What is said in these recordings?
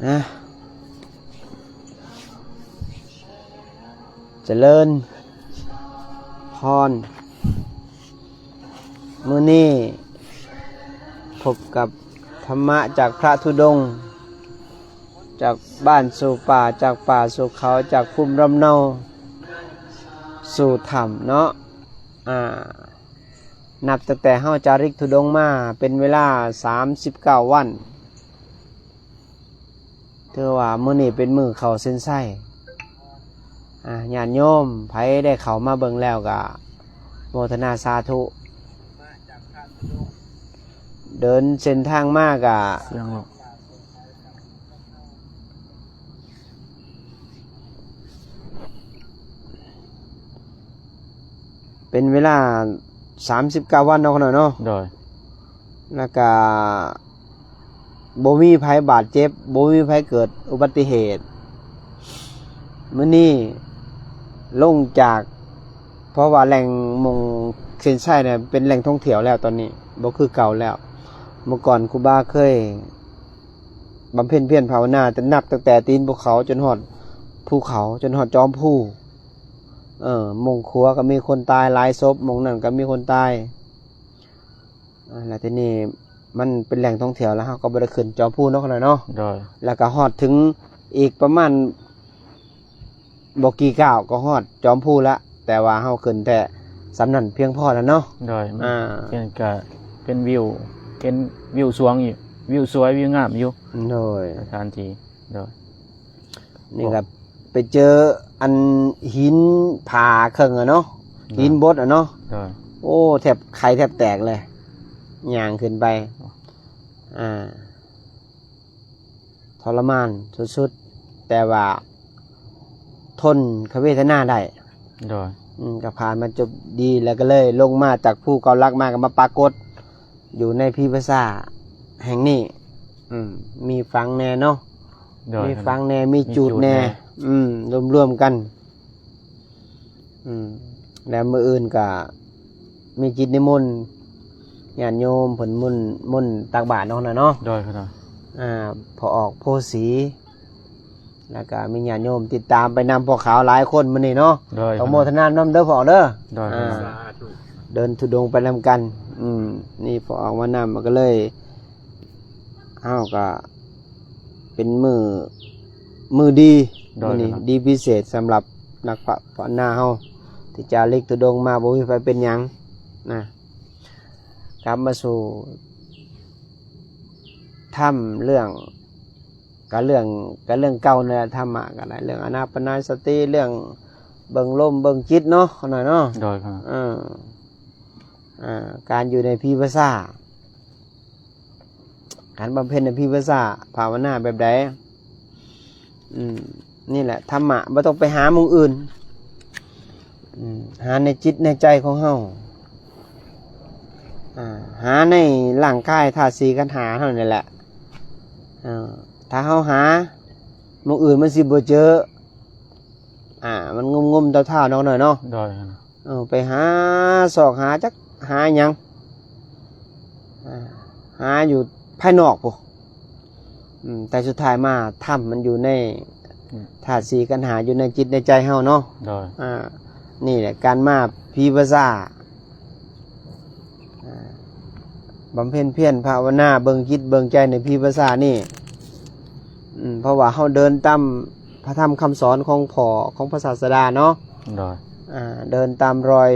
ນະ ຈະເລີນພອນ. ມື້ນີ້ພົບກັບທຳມະຈາກພະທຸດົງ, ຈາກບ້ານສູ່ປ່າ, ຈາກປ່າສູ່ເຂົາ, ຈາກພູມລຳເນົາສູ່ຖ້ຳເນາະ. ອາ ນັບຕັ້ງແຕ່ເຮົາຈາລິກທຸດົງມາເປັນເວລາສາມສິບເກົ້າວັນ. ຖືວ່າມື້ນີ້ເປັນມື້ເຂົ້າເສັ້ນໄຊ. ອາ ຍາດໂຍມໃຜໄດ້ເຂົ້າມາເບິ່ງແລ້ວກະໂມທະນາສາທຸ. ເດີນເສັ້ນທາງມາກະ ສຽງລົງ ເປັນເວລາສາມສິບເກົ້າວັນເນາະ ຂະນ້ອຍເນາະ. ໂດຍ ແລ້ວກະບໍ່ມີໃຜບາດເຈັບ, ບໍ່ມີໃຜເກີດອຸບັດຕິເຫດ. ມື້ນີ້ລົງຈາກ ເພາະວ່າແຫຼ່ງໝ່ອງເສັ້ນໄຊນະ ເປັນແຫຼ່ງທ່ອງທ່ຽວແລ້ວຕອນນີ້, ບໍ່ຄືເກົ່າແລ້ວ. ເມື່ອກ່ອນຄູບາເຄີຍບຳເພັນພຽນພາວະນາ ແຕ່ນັບຕັ້ງແຕ່ຕີນພູເຂົາຈົນຮອດພູເຂົາ, ຈົນຮອດຈອມພູ. ເອີ ໝ່ອງຂົວກໍມີຄົນຕາຍຫຼາຍສົບ, ໝ່ອງນັ້ນກໍມີຄົນຕາຍ. ອາ ແລ້ວທີນີ້ມັນເປັນແຫຼ່ງທ່ອງທ່ຽວ ແລ້ວເຮົາກໍບໍ່ໄດ້ຂຶ້ນຈອມພູເນາະ ຂະນ້ອຍເນາະ. ໂດຍ ແລ້ວກໍຮອດເຖິງອີກປະມານບໍ່ກີ່ກ້າວກໍຮອດຈອມພູລະ, ແຕ່ວ່າເຮົາຂຶ້ນແຕ່ສ່ຳນັ້ນພຽງພໍແລ້ວເນາະ. ໂດຍ ອາ ເປັນກະ ເປັນວິວ ເປັນວິວສວງຢູ່ ວິວສວຍ ວິວງາມຢູ່. ໂດຍ ສະຖານທີ່. ໂດຍ ນີ້ກໍໄປເຈີອັນຫີນຜາເຄິ່ງອະເນາະ, ໂດຍ ຫີນບົດອະເນາະ. ໂດຍ ໂອ້ ແທບໄຂ້ແທບແຕກເລີຍ ຍ່າງຂຶ້ນໄປ. ອາ ທໍລະມານສຸດໆ ແຕ່ວ່າທົນກັບເວທະນາໄດ້. ໂດຍ ອືມ ກໍຜ່ານມາຈົບດີ ແລ້ວກໍເລີຍລົງມາຈາກພູເກົ້າຫຼັກມາ ກໍມາປາກົດ ຢູ່ໃນພີພາສາແຫ່ງນີ້. ອືມ ມີຝັງແດ່ເນາະ. ໂດຍ ມີຝັງແດ່ ມີ ມີຈູດແດ່ ມີຈູດແດ່. ອືມ ລວມໆກັນ. ອືມ ແລ້ວມື້ອື່ນກະມີກິດນິມົນ ຍາດໂຍມເພິ່ນມົນ ມົນຕັກບາດເນາະ ຂະນ້ອຍເນາະ. ໂດຍ ຂະນ້ອຍ. ອາ ພໍ່ອອກໂພສີ ແລ້ວກະມີຍາດໂຍມຕິດຕາມໄປນຳພວກເຂົາຫຼາຍຄົນມື້ນີ້ເນາະ. ໂດຍ ຕ້ອງໂມທະນານຳເດີພໍ່ອອກເດີ. ໂດຍ ອາ ສາທຸ ເດີນທຸດົງໄປນຳກັນ. ອືມ ນີ້ພໍ່ອອກມານຳ ມັນກໍເລີຍ ເຮົາກໍເປັນມື້ ມື້ດີ. ໂດຍ ມື້ນີ້ ຂະນ້ອຍ ດີພິເສດສຳລັບນັກພາວະນາເຮົາ ທີ່ຈາລິກທຸດົງມາ ບໍ່ມີໃຜເປັນຫຍັງນະ. ກັບມາສູ່ທຳເລື່ອງ ກະເລື່ອງ ກະເລື່ອງເກົ່ານັ້ນແຫຼະ, ທຳມະກໍໄດ້ ເລື່ອງອານາປານາສະຕິ ເລື່ອງເບິ່ງລົມເບິ່ງຈິດເນາະ ຂະນ້ອຍເນາະ. ໂດຍ ຂະນ້ອຍ. ເອີ ອາ ການຢູ່ໃນພີພາສາ ການບຳເພັນໃນພີພາສາ ພາວະນາແບບໃດ? ອືມ ນີ້ແຫຼະ ທຳມະ ບໍ່ຕ້ອງໄປຫາໝ່ອງອື່ນ. ອືມ ຫາໃນຈິດໃນໃຈຂອງເຮົາ ອາ ຫາໃນຮ່າງກາຍທາດສີ່ຂັນຫ້າເຮົານີ້ແຫຼະ. ເອີ ຖ້າເຮົາຫາໝ່ອງອື່ນມັນຊິບໍ່ເຈີ ອາ ມັນງຸ່ມໆເທົາໆເນາະ ນ້ອຍເນາະ. ໂດຍ. ເອີ ໄປຫາຊອກຫາຈັກຫາຫຍັງ ອາ ຫາຢູ່ພາຍນອກພຸ້ນ. ອືມ ແຕ່ສຸດທ້າຍມາ ທຳມັນຢູ່ໃນ ອືມ ທາດສີ່ຂັນຫ້າ ຢູ່ໃນຈິດໃນໃຈເຮົາເນາະ. ໂດຍ. ອາ ນີ້ແຫຼະ ການມາພີພາສາ ອາ ບຳເພັນພຽນພາວະນາ ເບິ່ງຈິດເບິ່ງໃຈໃນພີພາສານີ້. ອືມ ເພາະວ່າເຮົາເດີນຕາມ ພະທຳຄຳສອນຂອງພໍ່ ຂອງພະສາສະດາເນາະ. ໂດຍ. ອາ ເດີນຕາມຮອຍ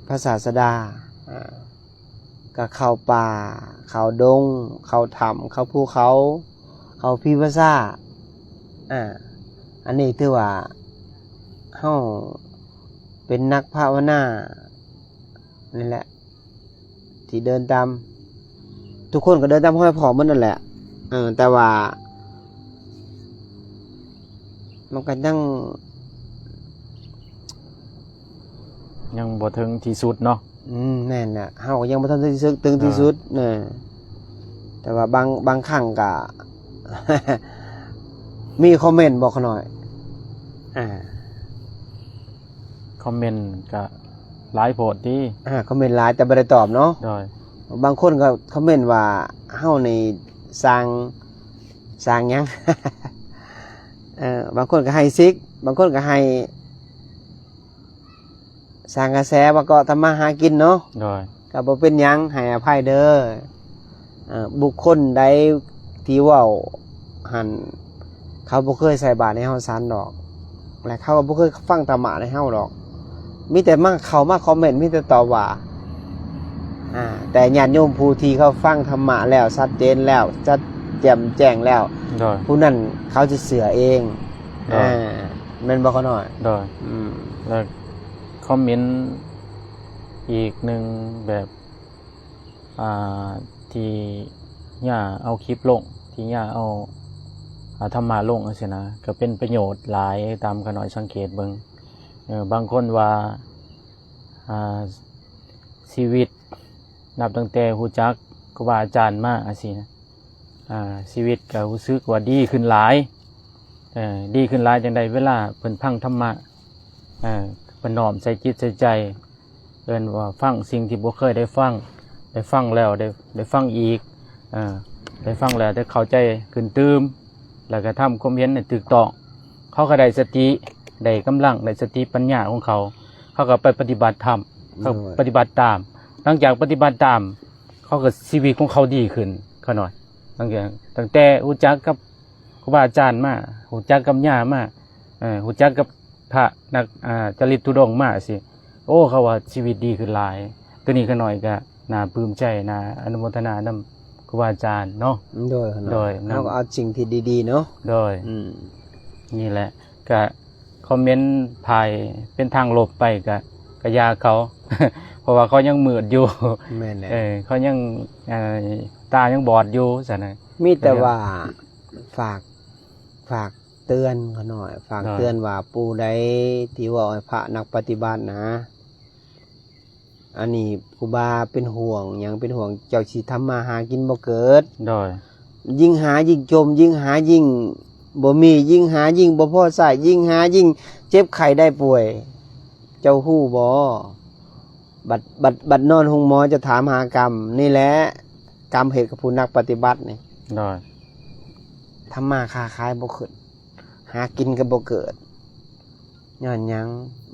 ພະສາສະດາ ອາ ກໍເຂົ້າປ່າ ເຂົ້າດົງ ເຂົ້າຖ້ຳ ເຂົ້າພູເຂົາ ເຂົ້າພີພາສາ. ອາ ອັນນີ້ຖືວ່າເຮົາເປັນນັກພາວະນາ ນັ້ນແຫຼະ ທີ່ເດີນຕາມ ທຸກຄົນກໍເດີນຕາມຮອຍພໍ່ໝົດນັ້ນແຫຼະ. ເອີ ແຕ່ວ່າມັນກໍຍັງ ຍັງບໍ່ເຖິງທີ່ສຸດເນາະ. ອືມ ແມ່ນແຫຼະ ເຮົາກໍຍັງບໍ່ທັນທີ່ສຸດ ເຖິງທີ່ສຸດ ເອີ ນະ. ແຕ່ວ່າບາງ ບາງຄັ້ງກໍ ມີຄອມເມັນບໍ່ຂະນ້ອຍ? ອາ ຄອມເມັນກະຫຼາຍໂພດຕິ. ອາ ຄອມເມັນຫຼາຍແຕ່ບໍ່ໄດ້ຕອບເນາະ. ໂດຍ. ບາງຄົນກໍຄອມເມັນວ່າເຮົານີ້ສ້າງ ສ້າງຫຍັງ? ເອີ ບາງຄົນກໍໃຫ້ສິກ ບາງຄົນກໍໃຫ້ສ້າງກະແສ ວ່າເກາະທຳມາຫາກິນເນາະ. ໂດຍ. ກໍບໍ່ເປັນຫຍັງ ໃຫ້ອະໄພເດີ. ເອີ ບຸກຄົນໃດທີ່ເວົ້າຫັ້ນ ເຂົາບໍ່ເຄີຍໃສ່ບາດໃຫ້ເຮົາສັນດອກ ແລະ ເຂົາກໍບໍ່ເຄີຍຟັງທຳມະໃນເຮົາດອກ. ມີແຕ່ມາ ເຂົ້າມາຄອມເມັນ ມີແຕ່ຕອບວ່າ. ອາ ແຕ່ຍາດໂຍມຜູ້ທີ່ເຂົາຟັງທຳມະແລ້ວຊັດເຈນແລ້ວ ຊັດແຈ່ມແຈ້ງແລ້ວ ໂດຍ. ຜູ້ນັ້ນເຂົາຈະເຊື່ອເອງ. ໂດຍ. ອາ ແມ່ນບໍ່ ຂ້ານ້ອຍ? ໂດຍ. ອືມ ແລ້ວຄອມເມັນອີກໜຶ່ງແບບ ອ່າ ທີ່ຍ່າເອົາຄລິບລົງ ທີ່ຍ່າເອົາ ອ່າ ທຳມະລົງຈັ່ງຊີ້ນະ ກໍເປັນປະໂຫຍດຫຼາຍຕາມຂ້ານ້ອຍສັງເກດເບິ່ງ. ເອີ ບາງຄົນວ່າ ອ່າ ຊີວິດນັບຕັ້ງແຕ່ຮູ້ຈັກຄູບາອາຈານມາຈັ່ງຊີ້ນະ ອ່າ ຊີວິດກໍຮູ້ສຶກວ່າດີຂຶ້ນຫຼາຍ. ເອີ ດີຂຶ້ນຫຼາຍຈັ່ງໃດ? ເວລາເພິ່ນຟັງທຳມະ ເອີ ເພິ່ນນ້ອມໃສ່ຈິດໃສ່ໃຈ ເອີ້ນວ່າຟັງສິ່ງທີ່ບໍ່ເຄີຍໄດ້ຟັງ ໄດ້ຟັງແລ້ວ ໄດ້ ໄດ້ຟັງອີກ ເອີ ໄດ້ຟັງແລ້ວໄດ້ເຂົ້າໃຈຂຶ້ນຕື່ມ ແລ້ວກໍທຳຄວາມເຫັນໃຫ້ຖືກຕ້ອງ ເຂົາກໍໄດ້ສະຕິ ໄດ້ກຳລັງ ໄດ້ສະຕິປັນຍາຂອງເຂົາ ເຂົາກໍໄປປະຕິບັດທຳ ເຂົາ ໂດຍ ປະຕິບັດຕາມ. ຫຼັງຈາກປະຕິບັດຕາມ ເຂົາກໍ ຊີວິດຂອງເຂົາດີຂຶ້ນ ຂ້ານ້ອຍ. ຕັ້ງແຕ່ ຕັ້ງແຕ່ຮູ້ຈັກກັບຄູບາອາຈານມາ ຮູ້ຈັກກັບຍ່າມາ ເອີ ຮູ້ຈັກກັບພະນັກ ອ່າ ຈະລິດທຸດົງມາຊີ້ ໂອ້ ເຂົາວ່າຊີວິດດີຂຶ້ນຫຼາຍ. ໂຕນີ້ຂ້ານ້ອຍກໍໜ້າປຶ້ມໃຈ ໜ້າອະນຸໂມທະນານຳຄູບາອາຈານເນາະ. ໂດຍ ໂດຍ ນຳ ເຮົາກໍເອົາສິ່ງທີ່ດີໆເນາະ. ໂດຍ. ອືມ ນີ້ແຫຼະ ກະຄອມເມັນພາຍເປັນທາງລົບໄປກະ ກະຢ່າເຂົາ ເພາະວ່າເຂົາຍັງມືດຢູ່. ແມ່ນແຫຼະ. ເອີ ເຂົາຍັງ ເອີ ຕາຍັງບອດຢູ່ຊັ້ນນະ. ມີແຕ່ວ່າຝາກ ຝາກເຕືອນຂ້ານ້ອຍ ຝາກເຕືອນວ່າ ຜູ້ໃດທີ່ເວົ້າໃຫ້ພະນັກປະຕິບັດນະ ອັນນີ້ຄູບາເປັນຫ່ວງຫຍັງ? ເປັນຫ່ວງເຈົ້າຊິທຳມາຫາກິນບໍ່ເກີດ. ໂດຍ. ຍິ່ງຫາຍິ່ງຈົມ ຍິ່ງຫາຍິ່ງບໍ່ມີ ຍິ່ງຫາຍິ່ງບໍ່ພໍໃຊ້ ຍິ່ງຫາຍິ່ງເຈັບໄຂ້ໄດ້ປ່ວຍ. ເຈົ້າຮູ້ບໍ່? ບັດ ບັດ ບັດນອນໂຮງໝໍຈະຖາມຫາກຳ ນີ້ແຫຼະ ກຳເຮັດກັບຜູ້ນັກປະຕິບັດນີ້. ໂດຍ. ທຳມາຄ້າຂາຍບໍ່ຂຶ້ນ ຫາກິນກໍບໍ່ເກີດ. ຍ້ອນຫຍັງ?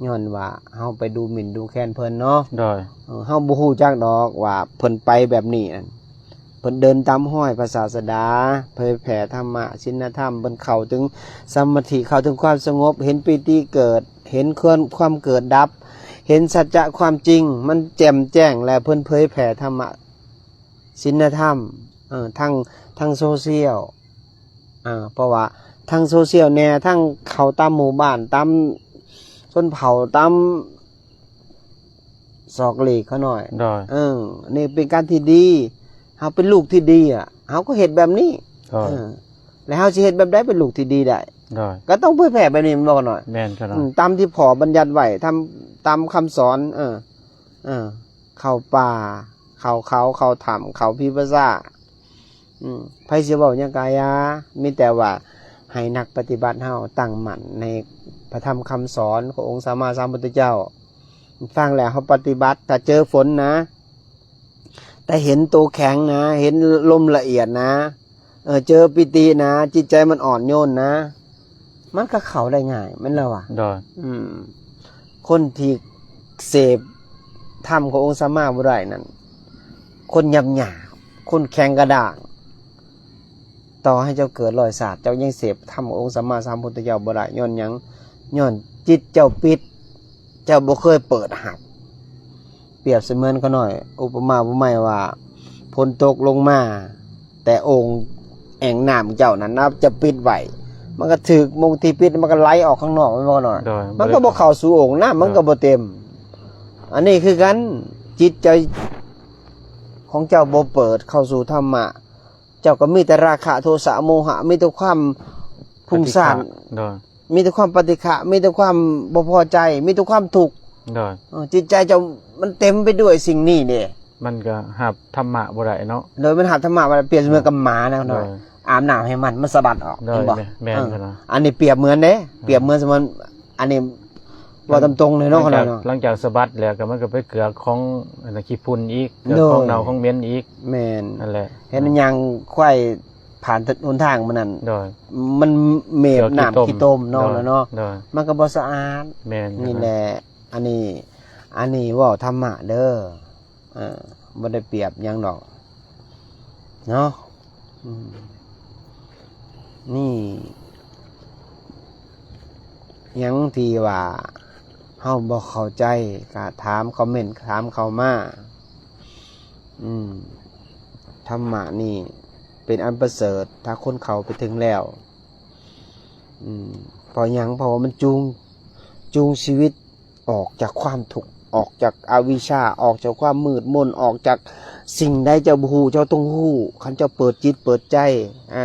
ຍ້ອນວ່າເຮົາໄປດູໝິ່ນດູແຄນເພິ່ນເນາະ. ໂດຍ. ເອີ ເຮົາບໍ່ຮູ້ຈັກດອກວ່າເພິ່ນໄປແບບນີ້ນັ້ນ ເພິ່ນເດີນຕາມຮອຍພະສາສະດາ ເຜີຍແຜ່ທຳມະ ສິນນະທຳ ເພິ່ນເຂົ້າເຖິງສະມາທິ ເຂົ້າເຖິງຄວາມສະຫງົບ ເຫັນປີຕິເກີດ ເຫັນຄວາມ ຄວາມເກີດດັບ ເຫັນສັດຈະຄວາມຈິງ ມັນແຈ່ມແຈ້ງ ແລະ ເພິ່ນເຜີຍແຜ່ທຳມະ ສິນນະທຳ ເອີ ທາງ ທາງໂຊຊຽວ ເອີ ເພາະວ່າທາງໂຊຊຽວແດ່ ທາງເຂົ້າຕາມໝູ່ບ້ານ ຕາມຊົນເຜົ່າ ຕາມ ສອກຫຼີກເຂົາໜ້ອຍ. ໂດຍ. ເອີ ນີ້ເປັນການທີ່ດີ ເຮົາເປັນລູກທີ່ດີອະ ເຮົາກໍເຮັດແບບນີ້. ໂດຍ. ເອີ ແລ້ວເຮົາຊິເຮັດແບບໃດເປັນລູກທີ່ດີໄດ້? ໂດຍ. ກໍຕ້ອງເຜີຍແຜ່ແບບນີ້ແມ່ນບໍ່ ຂ້ານ້ອຍ? ແມ່ນ ຂ້ານ້ອຍ. ອືມ ຕາມທີ່ພໍ່ບັນຍັດໄວ້ ຕາມ ຕາມຄຳສອນ ເອີ ເອີ ເຂົ້າປ່າ ເຂົ້າເຂົາ ເຂົ້າຖ້ຳ ເຂົ້າຜີພາສາ ອືມ ໃຜຊິເວົ້າຫຍັງກະຢ່າ ມີແຕ່ວ່າໃຫ້ນັກປະຕິບັດເຮົາຕັ້ງໝັ້ນໃນພະທຳຄຳສອນຂອງອົງສຳມາສຳພຸດທະເຈົ້າ. ຟັງແລ້ວເຮົາປະຕິບັດ ຖ້າເຈີຝົນນະ ແຕ່ເຫັນໂຕແຂງນະ ເຫັນລົມລະອຽດນະ ເອີ ເຈີປີຕິນະ ຈິດໃຈມັນອ່ອນໂຍນນະ ມັນກໍເຂົ້າໄດ້ງ່າຍ ແມ່ນແລ້ວວະ? ໂດຍ. ອືມ ຄົນທີ່ເສບທຳຂອງອົງສຳມາບໍ່ໄດ້ນັ້ນ ຄົນຫຍາບຫຍາບ ຄົນແຂງກະດ້າງ ຕໍ່ໃຫ້ເຈົ້າເກີດຮ້ອຍຊາດ ເຈົ້າຍັງເສບທຳຂອງອົງສຳມາສຳພຸດທະເຈົ້າບໍ່ໄດ້. ຍ້ອນຫຍັງ? ຍ້ອນຈິດເຈົ້າປິດ ເຈົ້າບໍ່ເຄີຍເປີດຮັບ. ປຽບສະເໝືອນຂ້ານ້ອຍ ອຸປະມາອຸປະໄມວ່າ ຝົນຕົກລົງມາ ແຕ່ໂອ່ງແອ່ງນ້ຳເຈົ້ານັ້ນນະ ຈະປິດໄວ້ ມັນກໍຖືກມົງທີ່ປິດ ມັນກໍໄຫຼອອກຂ້າງນອກ ແມ່ນບໍ່ນ້ອຍ? ໂດຍ. ມັນກໍບໍ່ເຂົ້າສູ່ໂອ່ງ ນ້ຳມັນກໍບໍ່ເຕັມ. ໂດຍ. ອັນນີ້ຄືກັນ ຈິດໃຈຂອງເຈົ້າບໍ່ເປີດເຂົ້າສູ່ທຳມະ ເຈົ້າກໍມີແຕ່ລາຄະ ໂທສະ ໂມຫະ ມີແຕ່ຄວາມຟຸ້ງສ້ານ. ປະຕິຄະ. ໂດຍ. ມີແຕ່ຄວາມປະຕິຄະ ມີແຕ່ຄວາມບໍ່ພໍໃຈ ມີແຕ່ຄວາມທຸກ. ໂດຍ. ເອີ ຈິດໃຈເຈົ້າມັນເຕັມໄປດ້ວຍສິ່ງນີ້ເດ້ ມັນກໍຮັບທຳມະບໍ່ໄດ້ເນາະ. ໂດຍ ມັນຮັບທຳມະບໍ່ໄດ້ ປຽບສະເໝືອນກັບໝານະ. ໂດຍ. ອາບນ້ຳໃຫ້ມັນ ມັນສະບັດອອກ. ໂດຍ. ເຫັນບໍ່? ແມ່ນ ເອີ ແມ່ນ. ອັນນີ້ປຽບເໝືອນເດ້ ອືມ ປຽບເໝືອນສະເໝືອນ ອັນນີ້ເວົ້າຕາມຕົງເລີຍເນາະ. ຫຼັງຈາກ ເນາະ ຫຼັງຈາກສະບັດແລ້ວກໍມັນກໍໄປເກືອກຂອງອັນນັ້ນ ຂີ້ຝຸ່ນອີກ ເກືອກຂອງເນົ່າ ໂດຍ ຂອງເໝັນອີກ. ແມ່ນ ນັ້ນແຫຼະ. ເຫັນ ອືມ ຫຍັງຄວາຍ ຜ່ານຫົນທາງມື້ນັ້ນ ໂດຍ ມັນເມບນ້ຳ ເກືອກຂີ້ຕົມ ຂີ້ຕົມເນາະ ໂດຍ ລະເນາະ ໂດຍ ມັນກໍບໍ່ສະອາດ ແມ່ນ ນີ້ແຫຼະ ອັນນີ້ ອັນນີ້ເວົ້າທຳມະເດີ ເອີ ບໍ່ໄດ້ປຽບຫຍັງດອກເນາະ ອືມ ນີ້ ຫຍັງທີ່ວ່າເຮົາບໍ່ເຂົ້າໃຈ ກໍຖາມ ຄອມເມັນ ຖາມເຂົ້າມາ ອືມ ທຳມະນີ້ເປັນອັນປະເສີດ ຖ້າຄົນເຂົ້າໄປເຖິງແລ້ວ ອືມ ເພາະຫຍັງ? ເພາະວ່າມັນຈູງ ຈູງຊີວິດ ອອກຈາກຄວາມທຸກ ອອກຈາກອະວິຊຊາ ອອກຈາກຄວາມມືດມົນ ອອກຈາກສິ່ງໃດເຈົ້າບໍ່ຮູ້ ເຈົ້າຕ້ອງຮູ້ ຄັນເຈົ້າເປີດຈິດເປີດໃຈ ອາ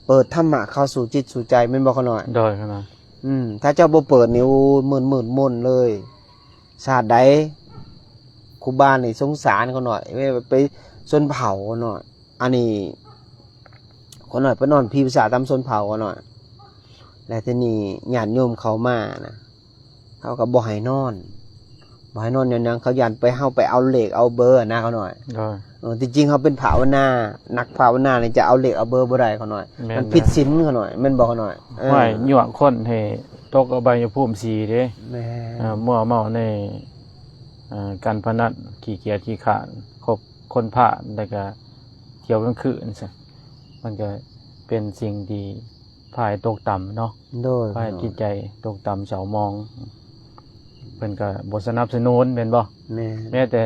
ເປີດທຳມະເຂົ້າສູ່ຈິດສູ່ໃຈ ແມ່ນບໍ່ຂະນ້ອຍ? ໂດຍ ຂະນ້ອຍ ອືມ ຖ້າເຈົ້າບໍ່ເປີດນີ້ ໂອ້ຍ ມືດ ມືດມົນເລີຍ ຊາດໃດ ຄູບານີ້ສົງສານຂະນ້ອຍ ໄປ ໄປຊົນເຜົ່າຂະນ້ອຍ ອັນນີ້ ຂະນ້ອຍໄປນອນຜີປະສາດຕາມຊົນເຜົ່າຂະນ້ອຍ ແລ້ວທີນີ້ຍາດໂຍມເຂົ້າມານະ ເຂົາກໍບໍ່ໃຫ້ນອນ ບໍ່ໃຫ້ນອນຍ້ອນຫຍັງ? ເຂົາຢ້ານໄປ ເຮົາໄປເອົາເລກເອົາເບີນະຂະນ້ອຍ ໂດຍ ເອີ ທີ່ຈິງເຮົາເປັນພາວະນາ ນັກພາວະນານີ້ຈະເອົາເລກເອົາເບີບໍ່ໄດ້ຂະນ້ອຍ ແມ່ນ ມັນຜິດສິນຂະນ້ອຍ ແມ່ນບໍ່ຂະນ້ອຍ? ເອີ ຫ້ວຍ ຍົວະຄົນໃຫ້ຕົກອົບາຍະພູມສີ່ເດ້ ແມ່ນ ເອີ ມົວເມົາໃນ ເອີ ການພະນັນ ຂີ້ຂຽດຂີ້ຄ້ານ ຄົບຄົນພານ ແລ້ວກະທ່ຽວກາງຄືນ ມັນກະເປັນສິ່ງທີ່ ພາໃຫ້ຕົກຕ່ຳເນາະ ໂດຍ ພາໃຫ້ຈິດໃຈຕົກຕ່ຳເສົ້າໝອງ ເພິ່ນກໍບໍ່ສະໜັບສະໜູນແມ່ນບໍ່? ແມ່ນ ແມ້ແຕ່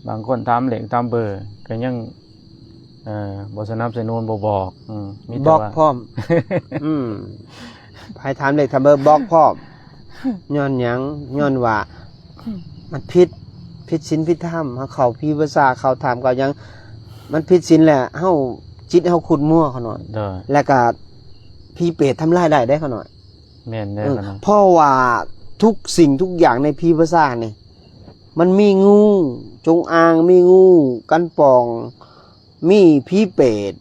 ບາງຄົນຖາມເລກຖາມເບີກໍຍັງ ເອີ ບໍ່ສະໜັບສະໜູນ ບໍ່ບອກ ອືມ ມີແຕ່ວ່າບລັອກພ້ອມ ອືມ ໃຜຖາມເລກຖາມເບີບລັອກພ້ອມ ຍ້ອນຫຍັງ? ຍ້ອນວ່າ ມັນຜິດ ຜິດສິນຜິດທຳ ເຮົາເຂົ້າຜີປະສາດ ເຂົ້າຖ້ຳເຂົ້າຫຍັງ ມັນຜິດສິນແຫຼະ ເຮົາ ຈິດເຮົາຂຸດມົວຂະນ້ອຍ ໂດຍ ແລ້ວກະຜີເປດທຳລາຍໄດ້ເດ້ຂະນ້ອຍ ແມ່ນເດີ ເອີ ຂະນ້ອຍ ເພາະວ່າທຸກສິ່ງທຸກຢ່າງໃນຜີປະສາດນີ້ ມັນມີງູຈົງອາງ ມີງູກັນປ່ອງ ມີຜີເປດ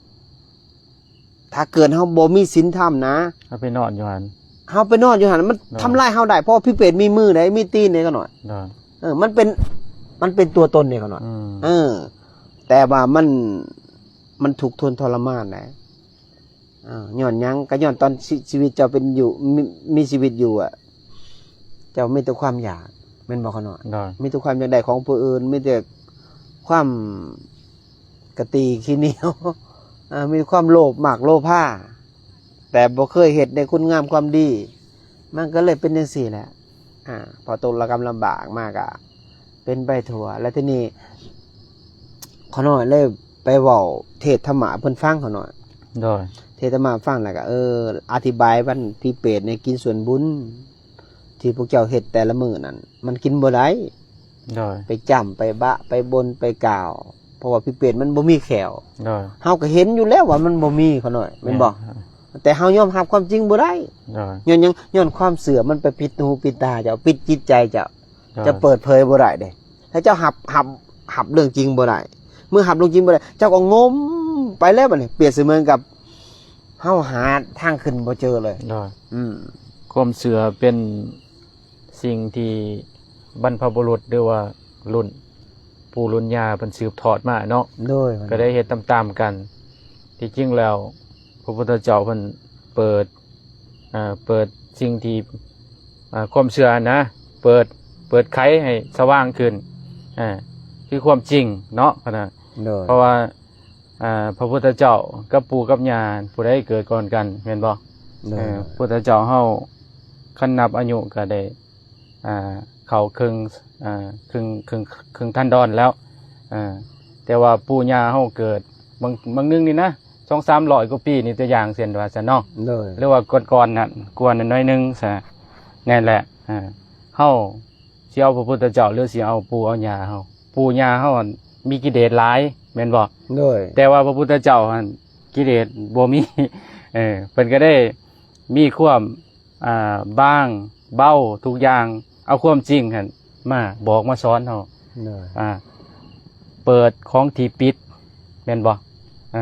ຖ້າເກີດເຮົາບໍ່ມີສິນທຳນະ ເຮົາໄປນອນຢູ່ຫັ້ນ ເຮົາໄປນອນຢູ່ຫັ້ນ ມັນ ໂດຍ ທຳລາຍເຮົາໄດ້ ເພາະຜີເປດມີມືໄດ໋ ມີຕີນໄດ໋ຂະນ້ອຍ ໂດຍ ເອີ ມັນເປັນ ມັນເປັນຕົວຕົນເດຂະນ້ອຍ ອືມ ເອີ ແຕ່ວ່າມັນ ມັນທຸກທົນທໍລະມານໄດ໋ ເອີ ຍ້ອນຫຍັງ? ກໍຍ້ອນຕອນຊີ ຊີວິດເຈົ້າເປັນຢູ່ ມີ ມີຊີວິດຢູ່ອະ ເຈົ້າມີແຕ່ຄວາມຢາກ ແມ່ນບໍ່ຂະນ້ອຍ? ໂດຍ ມີແຕ່ຄວາມຢາກໄດ້ຂອງຜູ້ອື່ນ ມີແຕ່ຄວາມກະຕີຂີ້ໜຽວ ເອີ ມີຄວາມໂລບ ມັກໂລພາ ແຕ່ບໍ່ເຄີຍເຮັດໃນຄຸນງາມຄວາມດີ ມັນກໍເລີຍເປັນຈັ່ງຊີ້ແຫຼະ ອາ ພໍຕົກລະກຳລຳບາກມາກະເປັນໄປທົ່ວ ແລ້ວທີນີ້ ຂ້ານ້ອຍເລີຍໄປເວົ້າເທດທຳມະໃຫ້ເພິ່ນຟັງ ຂ້ານ້ອຍ ໂດຍ ເທດທຳມະໃຫ້ຟັງ ແລ້ວກໍ ເອີ ອະທິບາຍວ່າຜີເປດໃນກິນສ່ວນບຸນ ທີ່ພວກເຈົ້າເຮັດແຕ່ລະມື້ນັ້ນ ມັນກິນບໍ່ໄດ້ ໂດຍ ໄປຈ້ຳ ໄປບະ ໄປບົ່ນ ໄປກ່າວ ເພາະວ່າຜີເປດມັນບໍ່ມີແຂ້ວ ໂດຍ ເຮົາກໍເຫັນຢູ່ແລ້ວວ່າມັນບໍ່ມີ ຂ້ານ້ອຍ ແມ່ນບໍ່? ແມ່ນ ແຕ່ເຮົາຍອມຮັບຄວາມຈິງບໍ່ໄດ້ ໂດຍ ຍ້ອນຫຍັງ? ຍ້ອນຄວາມເຊື່ອມັນໄປປິດຫູປິດຕາເຈົ້າ ປິດຈິດໃຈເຈົ້າ ໂດຍ ເຈົ້າເປີດເຜີຍບໍ່ໄດ້ເດ້ ຖ້າເຈົ້າຮັບ ຮັບ ຮັບເລື່ອງຈິງບໍ່ໄດ້ ເມື່ອຮັບເລື່ອງຈິງບໍ່ໄດ້ ເຈົ້າກໍງົມໄປແລ້ວ ບັດນີ້ປຽບສະເໝືອນກັບເຮົາຫາທາງຂຶ້ນບໍ່ເຈີເລີຍ ໂດຍ ອືມ ຄວາມເຊື່ອເປັນ ສິ່ງທີ່ບັນພະບຸລຸດ ຫຼືວ່າລຸ້ນປູ່ລຸ້ນຍ່າເພິ່ນສືບທອດມາເນາະ ໂດຍ ກໍໄດ້ເຮັດຕາມໆກັນ ທີ່ຈິງແລ້ວ ພະພຸດທະເຈົ້າເພິ່ນເປີດ ເອີ ເປີດສິ່ງທີ່ ເອີ ຄວາມເຊື່ອນະ ເປີດ ເປີດໄຂໃຫ້ສະຫວ່າງຂຶ້ນ ເອີ ຄືຄວາມຈິງເນາະ ໂດຍ ເພາະວ່າ ອ່າ ພະພຸດທະເຈົ້າກັບປູ່ກັບຍ່າ ຜູ້ໃດເກີດກ່ອນກັນ ແມ່ນບໍ່? ໂດຍ ເອີ ພຸດທະເຈົ້າເຮົາ ຄັນນັບອາຍຸກໍໄດ້ ອ່າ ເຂົ້າເຄິ່ງ ອ່າ ເຄິ່ງ ເຄິ່ງ ເຄິ່ງທັນດອນແລ້ວ ເອີ ແຕ່ວ່າປູ່ຍ່າເຮົາເກີດ ບາງ ບາງໜຶ່ງນີ້ນະ ສອງສາມຮ້ອຍກວ່າປີນີ້ ຕົວຢ່າງເຊັ່ນວ່າຊັ້ນເນາະ ໂດຍ ຫຼືວ່າກ່ອນໆນັ້ນ ກວ່ານັ້ນໜ້ອຍໜຶ່ງຊະ ນັ້ນແຫຼະ ເອີ ເຮົາ ຊິເອົາພະພຸດທະເຈົ້າ ຫຼືຊິເອົາປູ່ເອົາຍ່າເຮົາ? ປູ່ຍ່າເຮົາຫັ້ນມີກິເລດຫຼາຍ ແມ່ນບໍ່? ໂດຍ ແຕ່ວ່າພະພຸດທະເຈົ້າຫັ້ນກິເລດບໍ່ມີ ເອີ ເພິ່ນກໍໄດ້ມີຄວາມ ອ່າ ບາງເບົາທຸກຢ່າງ ເອົາຄວາມຈິງຫັ້ນມາບອກມາສອນເຮົາ ໂດຍ ອ່າ ເປີດຂອງທີ່ປິດ ແມ່ນບໍ່? ເອີ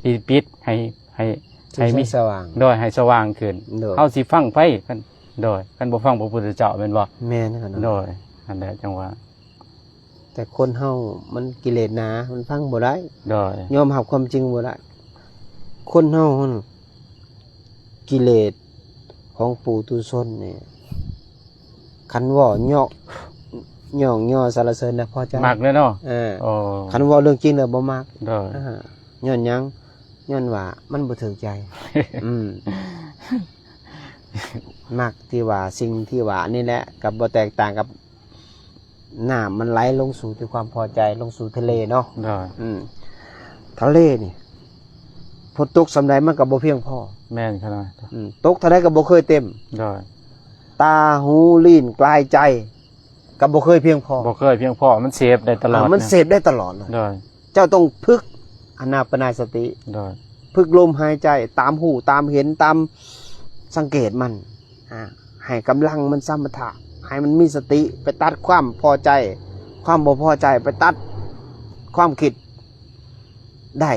ທີ່ປິດໃຫ້ ໃຫ້ ໃຫ້ມີ ສະຫວ່າງ ໂດຍ ໃຫ້ສະຫວ່າງຂຶ້ນ ໂດຍ ເຮົາຊິຟັງໃຜ? ຄັນ ໂດຍ ຄັນບໍ່ຟັງພະພຸດທະເຈົ້າແມ່ນບໍ່? ແມ່ນ ໂດຍ ອັນໃດຈັ່ງວ່າ ແຕ່ຄົນເຮົາມັນກິເລດໜາ ມັນຟັງບໍ່ໄດ້ ໂດຍ ຍອມຮັບຄວາມຈິງບໍ່ໄດ້ ຄົນເຮົາຫັ້ນ ກິເລດຂອງປຸຖຸຊົນນີ້ ຄັນເວົ້າເຍາະ ຍ້ອງຍໍສັນລະເສີນນະພໍໃຈ ມັກແລ້ວເນາະ ເອີ ອໍ ຄັນເວົ້າເລື່ອງຈິງແລ້ວບໍ່ມັກ ໂດຍ ອ່າ ຍ້ອນຫຍັງ? ຍ້ອນວ່າມັນບໍ່ຖືກໃຈ ອືມ ມັກທີ່ວ່າ ສິ່ງທີ່ວ່ານີ້ແຫຼະ ກໍບໍ່ແຕກຕ່າງກັບ ນ້ຳມັນໄຫຼລົງສູ່ທີ່ຄວາມພໍໃຈ ລົງສູ່ທະເລເນາະ ໂດຍ ອືມ ທະເລນີ້ ຝົນຕົກສ່ຳໃດມັນກໍບໍ່ພຽງພໍ ແມ່ນຂະໜາດ ອືມ ຕົກເທົ່າໃດກໍບໍ່ເຄີຍເຕັມ ໂດຍ ຕາ ຫູ ລີ້ນ ກາຍ ໃຈ ກໍບໍ່ເຄີຍພຽງພໍ ບໍ່ເຄີຍພຽງພໍ ມັນເສບໄດ້ຕະຫຼອດ ອ່າ ມັນເສບໄດ້ຕະຫຼອດເລີຍ ໂດຍ ເຈົ້າຕ້ອງຝຶກອານາປານາສະຕິ ໂດຍ ຝຶກລົມຫາຍໃຈ ຕາມຮູ້ຕາມເຫັນ ຕາມສັງເກດມັນ ອ່າ ໃຫ້ກຳລັງມັນສະມະຖະ ໃຫ້ມັນມີສະຕິ ໄປຕັດຄວາມພໍໃຈ ຄວາມບໍ່ພໍໃຈ ໄປຕັດຄວາມຄິດໄດ້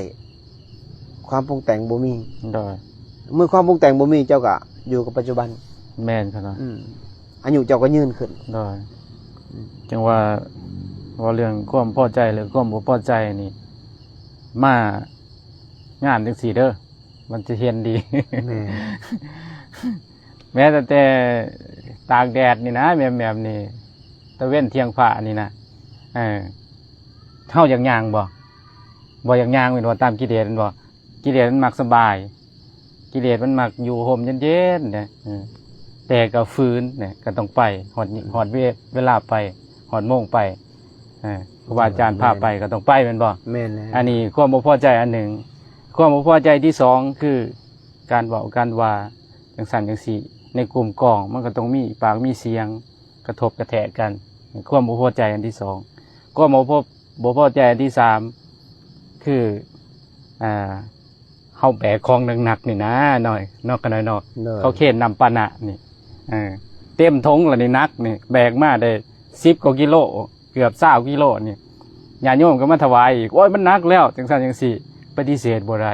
ຄວາມປຸງແຕ່ງບໍ່ມີ ໂດຍ ເມື່ອຄວາມປຸງແຕ່ງບໍ່ມີ ເຈົ້າກໍຢູ່ກັບປັດຈຸບັນ ແມ່ນຂະນະ ອືມ ອາຍຸເຈົ້າກໍຍືນຂຶ້ນ ໂດຍ ອືມ ຈັ່ງວ່າ ເວົ້າເລື່ອງຄວາມພໍໃຈ ຫຼື ຄວາມບໍ່ພໍໃຈນີ້ ມາງານຈັ່ງຊີ້ເດີ ມັນຈະເຫັນດີ ແມ່ນ ແມ້ແຕ່ ແຕ່ຕາກແດດນີ້ນະ ແໝບໆນີ້ ຕາເວັນທ່ຽງຟ້ານີ້ນະ ເອີ ເຮົາຢາກຍ່າງບໍ່? ບໍ່ຢາກຍ່າງແມ່ນບໍ່? ຕາມກິເລດແມ່ນບໍ່? ກິເລດມັນມັກສະບາຍ ກິເລດມັນມັກຢູ່ຮົ່ມເຢັນໆເດ້ ເອີ ແຕ່ກໍຝືນເດ້ ກໍຕ້ອງໄປ ຮອດ ຮອດເວ ເວລາໄປ ຮອດໂມງໄປ ເອີ ຄູບາອາຈານພາໄປກໍຕ້ອງໄປແມ່ນບໍ່? ແມ່ນແລ້ວ ອັນນີ້ຄວາມບໍ່ພໍໃຈອັນໜຶ່ງ ຄວາມບໍ່ພໍໃຈທີສອງ ຄືການເວົ້າການວ່າ ຈັ່ງຊັ້ນຈັ່ງຊີ້ ໃນກຸ່ມກອງມັນກໍຕ້ອງມີປາກມີສຽງ ກະທົບກະແທກກັນ ຄວາມບໍ່ພໍໃຈອັນທີສອງ ຄວາມບໍ່ພໍ ບໍ່ພໍໃຈອັນທີສາມ ຄື ອ່າ ເຮົາແບກຂອງໜັກໆນີ້ນະ ນ້ອຍເນາະ ຂະນ້ອຍເນາະ ໂດຍ ເຂົາເຄນນຳປານະນີ້ ເອີ ເຕັມຖົງລະນີ້ ໜັກນີ້ ແບກມາໄດ້ສິບກວ່າກິໂລ ເກືອບຊາວກິໂລນີ້ ຍາດໂຍມກໍມາຖວາຍອີກ ໂອ້ຍ ມັນໜັກແລ້ວ ຈັ່ງຊັ້ນຈັ່ງຊີ້ ປະຕິເສດບໍ່ໄດ້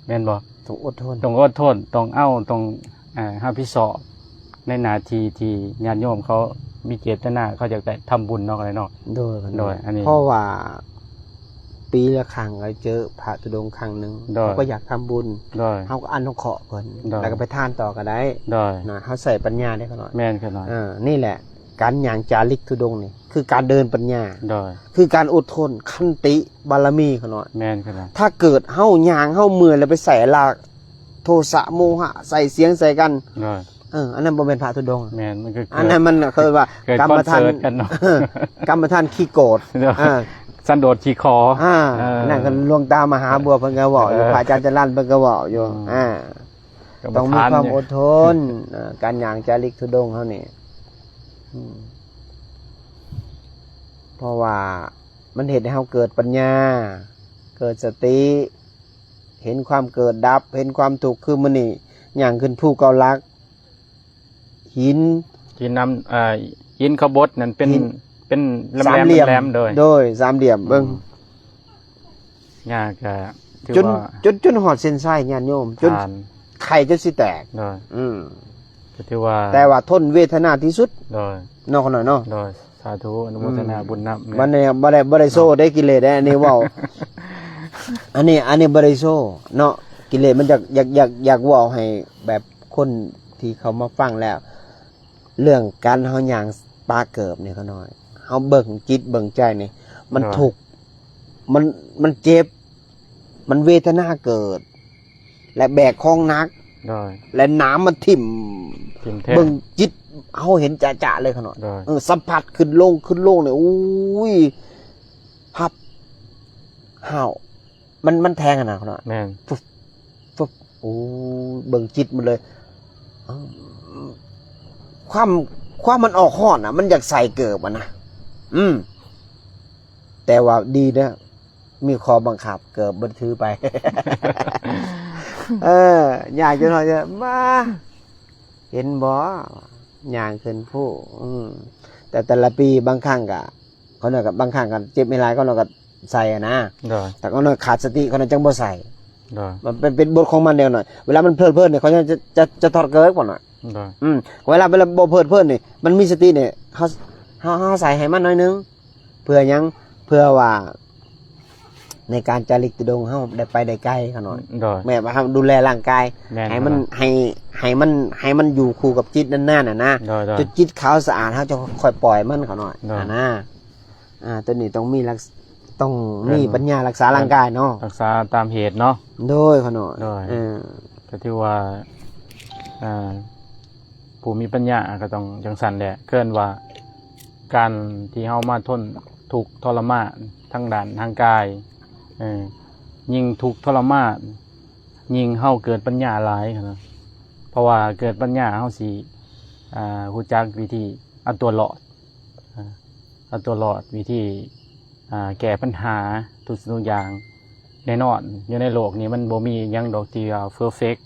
ແມ່ນບໍ່? ຕ້ອງອົດທົນ ຕ້ອງອົດທົນ ຕ້ອງເອົາ ຕ້ອງ ເອີ ຮັບຜິດຊອບໃນໜ້າທີ່ທີ່ຍາດໂຍມເຂົາມີເຈດຕະນາ ເຂົາຢາກໄດ້ທຳບຸນເນາະ ເນາະ ໂດຍ ໂດຍ ອັນນີ້ ເພາະວ່າປີລະຄັ້ງກໍເຈີພະທຸດົງຄັ້ງໜຶ່ງ ໂດຍ ເຂົາກໍຢາກທຳບຸນ ໂດຍ ເຮົາກໍອະນຸເຄາະເພິ່ນ ໂດຍ ແລ້ວກໍໄປທານຕໍ່ກໍໄດ້ ໂດຍ ນະ ເຮົາໃຊ້ປັນຍາເດ້ຂະນ້ອຍ ແມ່ນຂະນ້ອຍ ເອີ ນີ້ແຫຼະ ການຍ່າງຈາລິກທຸດົງນີ້ ຄືການເດີນປັນຍາ ໂດຍ ຄືການອົດທົນ ຂັນຕິ ບາລະມີຂະນ້ອຍ ແມ່ນຂະນ້ອຍ ຖ້າເກີດເຮົາຍ່າງ ເຮົາເມື່ອຍ ແລ້ວໄປໃສ່ລາກ ໂທສະ ໂມຫະ ໃສ່ສຽງໃສ່ກັນ ໂດຍ ເອີ ອັນນັ້ນບໍ່ແມ່ນພະທຸດົງ ແມ່ນ ມັນກໍ ອັນນັ້ນມັນເອີ້ນວ່າ ເກີດຄວາມເສີດກັນເນາະ ກຳມະຖານຂີ້ໂກດ ໂດຍ ອ່າ ສັນໂດດຂີ້ຂໍ ອ່າ ເອີ ອັນນັ້ນກໍຫຼວງຕາມະຫາບົວເພິ່ນກໍເວົ້າຢູ່ ເອີ ພະອາຈານຈະລັນເພິ່ນກໍເວົ້າຢູ່ ອືມ ອ່າ ກຳມະຖານ ຕ້ອງມີຄວາມອົດທົນ ເອີ ການຍ່າງຈາລິກທຸດົງເຮົານີ້ ອືມ ເພາະວ່າມັນເຮັດໃຫ້ເຮົາເກີດປັນຍາ ເກີດສະຕິ ເຫັນຄວາມເກີດດັບ ເຫັນຄວາມທຸກ ຄືມື້ນີ້ຍ່າງຂຶ້ນພູເກົ້າຫຼັກ ຫີນ ຫີນນຳ ເອີ ຫີນເຂົາບົດນັ້ນເປັນ ຫີນ ເປັນແຫຼມໆ ສາມຫຼ່ຽມ ແຫຼມໆ ໂດຍ ໂດຍ ສາມຫຼ່ຽມ ເບິ່ງ ອືມ ຍາກ ກໍຖືວ່າ ຈົນ ຈົນ ຈົນຮອດເສັ້ນໄຊຍາດໂຍມ ຈົນ ຜ່ານ ໄຂ່ຈົນຊິແຕກ ໂດຍ ອືມ ກໍຖືວ່າ ແຕ່ວ່າທົນເວທະນາທີ່ສຸດ ໂດຍ ເນາະ ຂະນ້ອຍເນາະ ໂດຍ ສາທຸ ອະນຸໂມທະນາ ອືມ ບຸນນຳ ບໍ່ໄດ້ ບໍ່ໄດ້ ບໍ່ໄດ້ໂຊເດ້ ເນາະ ກິເລດເດ້ ອັນນີ້ເວົ້າ ອັນນີ້ ອັນນີ້ບໍ່ໄດ້ໂຊເນາະ ກິເລດມັນຢາກ ຢາກ ຢາກ ຢາກເວົ້າໃຫ້ແບບຄົນທີ່ເຂົ້າມາຟັງແລ້ວ ເລື່ອງການເຮົາຍ່າງປະເກີບນີ້ຂະນ້ອຍ ເຮົາເບິ່ງຈິດເບິ່ງໃຈນີ້ ມັນ ໂດຍ ທຸກ ມັນ ມັນເຈັບ ມັນເວທະນາເກີດ ແລະ ແບກຂອງໜັກ ໂດຍ ແລະ ໜາມມັນຖິ້ມ ຖິ້ມແທ້ ເບິ່ງຈິດເຮົາເຫັນຈະໆເລີຍຂະນ້ອຍ ໂດຍ ເອີ ສຳຜັດຂຶ້ນລົງ ຂຶ້ນລົງນີ້ ໂອ້ຍ ຮັບ ຫ້າວ ມັນ ມັນແທງຫັ້ນນະຂະນ້ອຍ ແມ່ນ ຟຶບ ຟຶບ ໂອ້ ເບິ່ງຈິດມັນເລີຍ ຄວາມ ຄວາມມັນອອກຮ້ອນນະ ມັນຢາກໃສ່ເກີບຫັ້ນນະ ອືມ ແຕ່ວ່າດີເດີ ມີຂໍ້ບັງຄັບ ເກີບບໍ່ໄດ້ຖືໄປ ເອີ ຍາກຈົນຮອດ ມາ ເຫັນບໍ່ ຍ່າງຂຶ້ນພູ ອືມ ແຕ່ແຕ່ລະປີບາງຄັ້ງກະ ເຂົານ້ອຍກໍບາງຄັ້ງກໍເຈັບແຮງຫຼາຍ ເຂົານ້ອຍກໍໃສ່ຫັ້ນນະ ໂດຍ ແຕ່ເຂົານ້ອຍຂາດສະຕິ ເຂົານ້ອຍຈັ່ງບໍ່ໃສ່ ໂດຍ ມັນເປັນ ເປັນບົດຂອງມັນແນວນັ້ນ ເວລາມັນເພີດເພີນນີ້ ເຂົາຍັງຈະ ຈະ ຈະຖອດເກີບກ່ອນນະ ໂດຍ ອືມ ເວລາ ເວລາບໍ່ເພີດເພີນນີ້ ມັນມີສະຕິນີ້ ເຮົາ ເຮົາ ເຮົາໃສ່ໃຫ້ມັນໜ້ອຍໜຶ່ງ ເພື່ອຫຍັງ? ເພື່ອວ່າ ໃນການຈາລິກທຸດົງ ເຮົາໄດ້ໄປໄດ້ໄກຂະນ້ອຍ. ໂດຍ ແມ່ນວ່າເຮົາດູແລຮ່າງກາຍ ແມ່ນ ໃຫ້ມັນ ແມ່ນ ໃຫ້ ໃຫ້ມັນ ໃຫ້ມັນຢູ່ຄູ່ກັບຈິດນານໆ ຫັ້ນນະ. ໂດຍ ໂດຍ ຈົນຈິດຂາວສະອາດ ເຮົາຈະຄ່ອຍປ່ອຍມັນຂະນ້ອຍ. ໂດຍ ຫັ້ນນະ. ອ່າ ຕົວນີ້ຕ້ອງມີລັກ ຕ້ອງມີ ເອີ້ນ ປັນຍາລັກສາ ເອີ້ນ ຮ່າງກາຍເນາະ ລັກສາຕາມເຫດເນາະ. ໂດຍ ຂະນ້ອຍ. ໂດຍ ເອີ ກໍຖືວ່າ ອ່າ ຜູ້ມີປັນຍາກໍຕ້ອງຈັ່ງຊັ້ນແຫຼະ ເອີ້ນວ່າ ການທີ່ເຮົາມາທົນທຸກທໍລະມານທາງດ້ານຮ່າງກາຍ ເອີ ຍິ່ງທຸກທໍລະມານ ຍິ່ງເຮົາເກີດປັນຍາຫຼາຍນະ. ເພາະວ່າເກີດປັນຍາ ເຮົາຊິ ອ່າ ຮູ້ຈັກວິທີເອົາຕົວລອດ ອ່າ ເອົາຕົວລອດ ວິທີ ອ່າ ແກ້ປັນຫາທຸກສິ່ງທຸກຢ່າງ. ແນ່ນອນ ຢູ່ໃນໂລກນີ້ມັນບໍ່ມີອີ່ຫຍັງດອກທີ່ວ່າເພີເຟັກ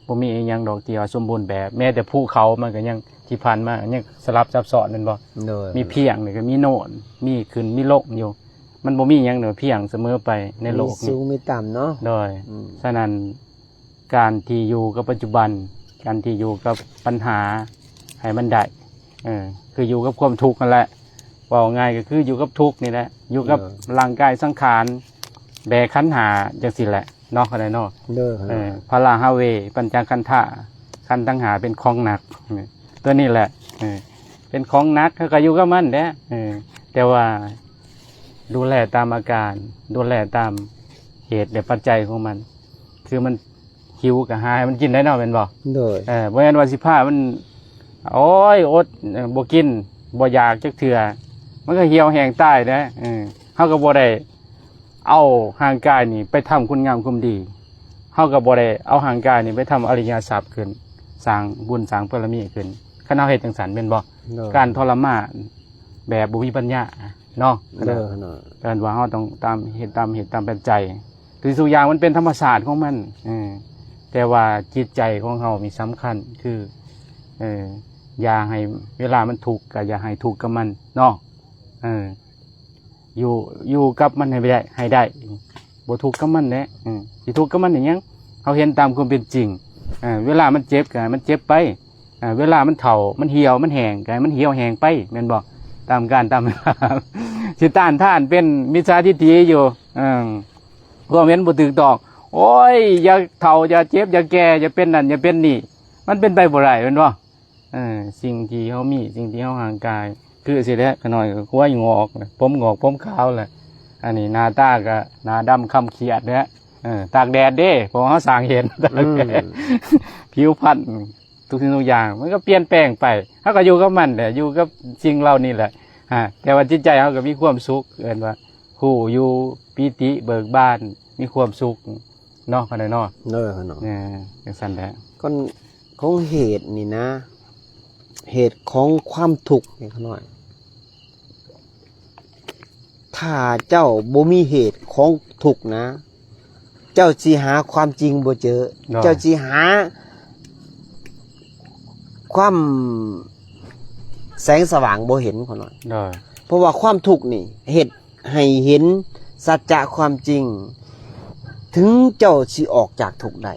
ບໍ່ມີອີ່ຫຍັງດອກທີ່ວ່າສົມບູນແບບ. ແມ້ແຕ່ພູເຂົາມັນກໍຍັງ ທີ່ຜ່ານມາຍັງສະຫຼັບຊັບຊ້ອນແມ່ນບໍ່? ໂດຍ ມີພຽງ ແລ້ວກໍມີໂນນ ມີຂຶ້ນມີລົງຢູ່. ມັນບໍ່ມີຫຍັງເໜືອພຽງສະເໝີໄປໃນໂລກນີ້ ມີສູງມີຕ່ຳເນາະ. ໂດຍ ອືມ ສະນັ້ນ ການທີ່ຢູ່ກັບປັດຈຸບັນ ການທີ່ຢູ່ກັບບັນຫາໃຫ້ມັນໄດ້ ເອີ ຄືຢູ່ກັບຄວາມທຸກຫັ້ນແຫຼະ. ເວົ້າງ່າຍກໍຄືຢູ່ກັບທຸກນີ້ແຫຼະ ຢູ່ກັບ ເອີ ຮ່າງກາຍສັງຂານ ແບກຂັນຫ້າຈັ່ງຊີ້ແຫຼະເນາະ ເຂົ້າໃຈເນາະ. ໂດຍ ເອີ ພະລາຫາເວ ປັນຈະຂັນທາ ຂັນທັງຫ້າເປັນຂອງໜັກ ຕົວນີ້ແຫຼະ ເອີ ເປັນຂອງໜັກ ເຮົາກໍຢູ່ກັບມັນແຫຼະ. ເອີ ແຕ່ວ່າດູແລຕາມອາການ ດູແລຕາມເຫດ ແລະ ປັດໄຈຂອງມັນ ຄືມັນຫິວກໍຫາໃຫ້ມັນກິນໄດ້ເນາະ ແມ່ນບໍ່? ໂດຍ ເອີ ບໍ່ແມ່ນວ່າຊິພາມັນ ໂອ້ຍ ອົດ ເອີ ບໍ່ກິນ ບໍ່ຢາກຈັກເທື່ອ ມັນກໍຫ່ຽວແຫ້ງຕາຍເດ້. ເອີ ເຮົາກໍບໍ່ໄດ້ເອົາຮ່າງກາຍນີ້ໄປທຳຄຸນງາມຄວາມດີ ເຮົາກໍບໍ່ໄດ້ເອົາຮ່າງກາຍນີ້ໄປທຳອະລິຍະຊັບຂຶ້ນ ສ້າງບຸນສ້າງບາລະມີຂຶ້ນ ຄັນເຮົາເຮັດຈັ່ງຊັ້ນແມ່ນບໍ່? ໂດຍ ການທໍລະມານແບບບໍ່ມີປັນຍາ ເນາະ. ໂດຍ ເອີ້ນວ່າເຮົາຕ້ອງຕາມເຫດ ຕາມເຫດຕາມປັດໄຈ ຄືທຸກຢ່າງມັນເປັນທຳມະຊາດຂອງມັນ. ເອີ ແຕ່ວ່າຈິດໃຈຂອງເຮົານີ້ສຳຄັນ ຄື ເອີ ຢ່າໃຫ້ເວລາມັນທຸກ ກໍຢ່າໃຫ້ທຸກກັບມັນເນາະ. ເອີ ຢູ່ ຢູ່ກັບມັນໃຫ້ໄດ້ ໃຫ້ໄດ້ ບໍ່ທຸກກັບມັນແຫຼະ. ເອີ ຊິທຸກກັບມັນເຮັດຫຍັງ? ເຮົາເຫັນຕາມຄວາມເປັນຈິງ ເອີ ເວລາມັນເຈັບກໍໃຫ້ມັນເຈັບໄປ ອ່າ ເວລາມັນເຖົ້າ ມັນຫ່ຽວ ມັນແຫ້ງ ກໍໃຫ້ມັນຫ່ຽວແຫ້ງໄປ ແມ່ນບໍ່? ຕາມການຕາມເວລາ ຊິຕ້ານທານເປັນມິດສາທິດຖິຢູ່. ເອີ ຄວາມເຫັນບໍ່ຖືກຕ້ອງ ໂອ້ຍ ຢ່າເຖົ້າ ຢ່າເຈັບ ຢ່າແກ່ ຢ່າເປັນນັ້ນ ຢ່າເປັນນີ້ ມັນເປັນໄປບໍ່ໄດ້ ແມ່ນບໍ່? ເອີ ສິ່ງທີ່ເຮົາມີ ສິ່ງທີ່ເຮົາຮ່າງກາຍ ຄືຊິແຫຼະ ຂະນ້ອຍກໍຄວາຍງອກ ຜົມງອກ ຜົມຂາວແຫຼະ ອັນນີ້ໜ້າຕາກໍໜ້າດຳຄ້ຳຄຽດແຫຼະ. ເອີ ຕາກແດດເດ້ ເພາະວ່າເຮົາສ້າງເຫັນ ອືມ ຜິວພັນ ທຸກສິ່ງທຸກຢ່າງມັນກໍປ່ຽນແປງໄປ ເຮົາກໍຢູ່ກັບມັນແຫຼະ ຢູ່ກັບສິ່ງເຫຼົ່ານີ້ແຫຼະ. ອາ ແຕ່ວ່າຈິດໃຈເຮົາກໍມີຄວາມສຸກ ເອີ້ນວ່າຮູ້ຢູ່ ປີຕິເບີກບານ ມີຄວາມສຸກເນາະ ຂະນ້ອຍເນາະ. ເອີ ຂະນ້ອຍ ຈັ່ງຊັ້ນແຫຼະ ຂອງ ຂອງເຫດນີ້ນະ ເຫດຂອງຄວາມທຸກນີ້ ຂະນ້ອຍ ຖ້າເຈົ້າບໍ່ມີເຫດຂອງທຸກນະ ເຈົ້າຊິຫາຄວາມຈິງບໍ່ເຈີ ໂດຍ ເຈົ້າຊິຫາຄວາມແສງສະຫວ່າງບໍ່ເຫັນ ຂະນ້ອຍ. ໂດຍ ເພາະວ່າຄວາມທຸກນີ້ເຮັດໃຫ້ເຫັນສັດຈະຄວາມຈິງ ເຖິງເຈົ້າຊິອອກຈາກທຸກໄດ້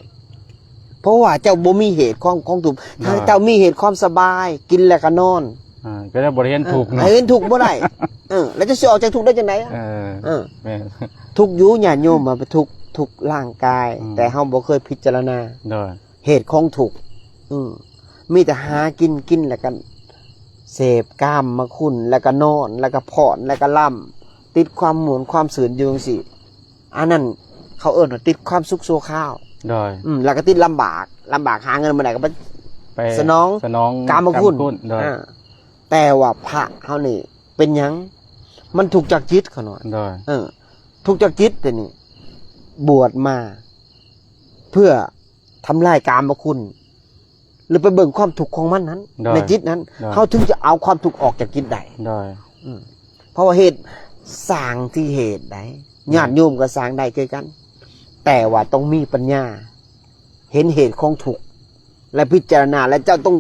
ເພາະວ່າເຈົ້າບໍ່ມີເຫດຂອງ ຂອງທຸກ ໂດຍ ຖ້າເຈົ້າມີເຫດຄວາມສະບາຍ ກິນແລ້ວກໍນອນ ອ່າ ກໍໄດ້ບໍ່ໄດ້ເຫັນທຸກເນາະ ເອີ ເຫັນທຸກບໍ່ໄດ້. ເອີ ແລ້ວຈະຊິອອກຈາກທຸກໄດ້ຈັ່ງໃດ? ເອີ ເອີ ແມ່ນ ທຸກຢູ່ ຍາດໂຍມວ່າທຸກ ທຸກຮ່າງກາຍ ອືມ ແຕ່ເຮົາບໍ່ເຄີຍພິຈາລະນາ ໂດຍ ເຫດຂອງທຸກ ອືມ ມີແຕ່ຫາກິນ ກິນແລ້ວກໍເສບກາມມະຄຸນ ແລ້ວກໍນອນ ແລ້ວກໍຜ່ອນ ແລ້ວກໍລຳ ຕິດຄວາມມ່ວນຄວາມຊື່ນຢູ່ຈັ່ງຊີ້ ອັນນັ້ນເຂົາເອີ້ນວ່າຕິດຄວາມສຸກຊົ່ວຄາວ. ໂດຍ ອືມ ແລ້ວກໍຕິດລຳບາກ ລຳບາກຫາເງິນບໍ່ໄດ້ກໍໄປ ໄປສະໜອງ ສະໜອງກາມມະຄຸນ ກາມມະຄຸນ ໂດຍ ອ່າ ແຕ່ວ່າພະເຮົານີ້ເປັນຫຍັງ? ມັນທຸກຈາກຈິດ ຂະນ້ອຍ. ໂດຍ ເອີ ທຸກຈາກຈິດ ແຕ່ນີ້ບວດມາເພື່ອທຳລາຍກາມມະຄຸນ ຫຼືໄປເບິ່ງຄວາມທຸກຂອງມັນນັ້ນ ໂດຍ ໃນຈິດນັ້ນ ໂດຍ ເຮົາເຖິງຈະເອົາຄວາມທຸກອອກຈາກຈິດໄດ້. ໂດຍ ອືມ ເພາະວ່າເຫດສ້າງທີ່ເຫດໃດ ໂດຍ ຍາດໂຍມກໍສ້າງໄດ້ຄືກັນ ແຕ່ວ່າຕ້ອງມີປັນຍາ ເຫັນເຫດຂອງທຸກ ແລະ ພິຈາລະນາ ແລະ ເຈົ້າຕ້ອງ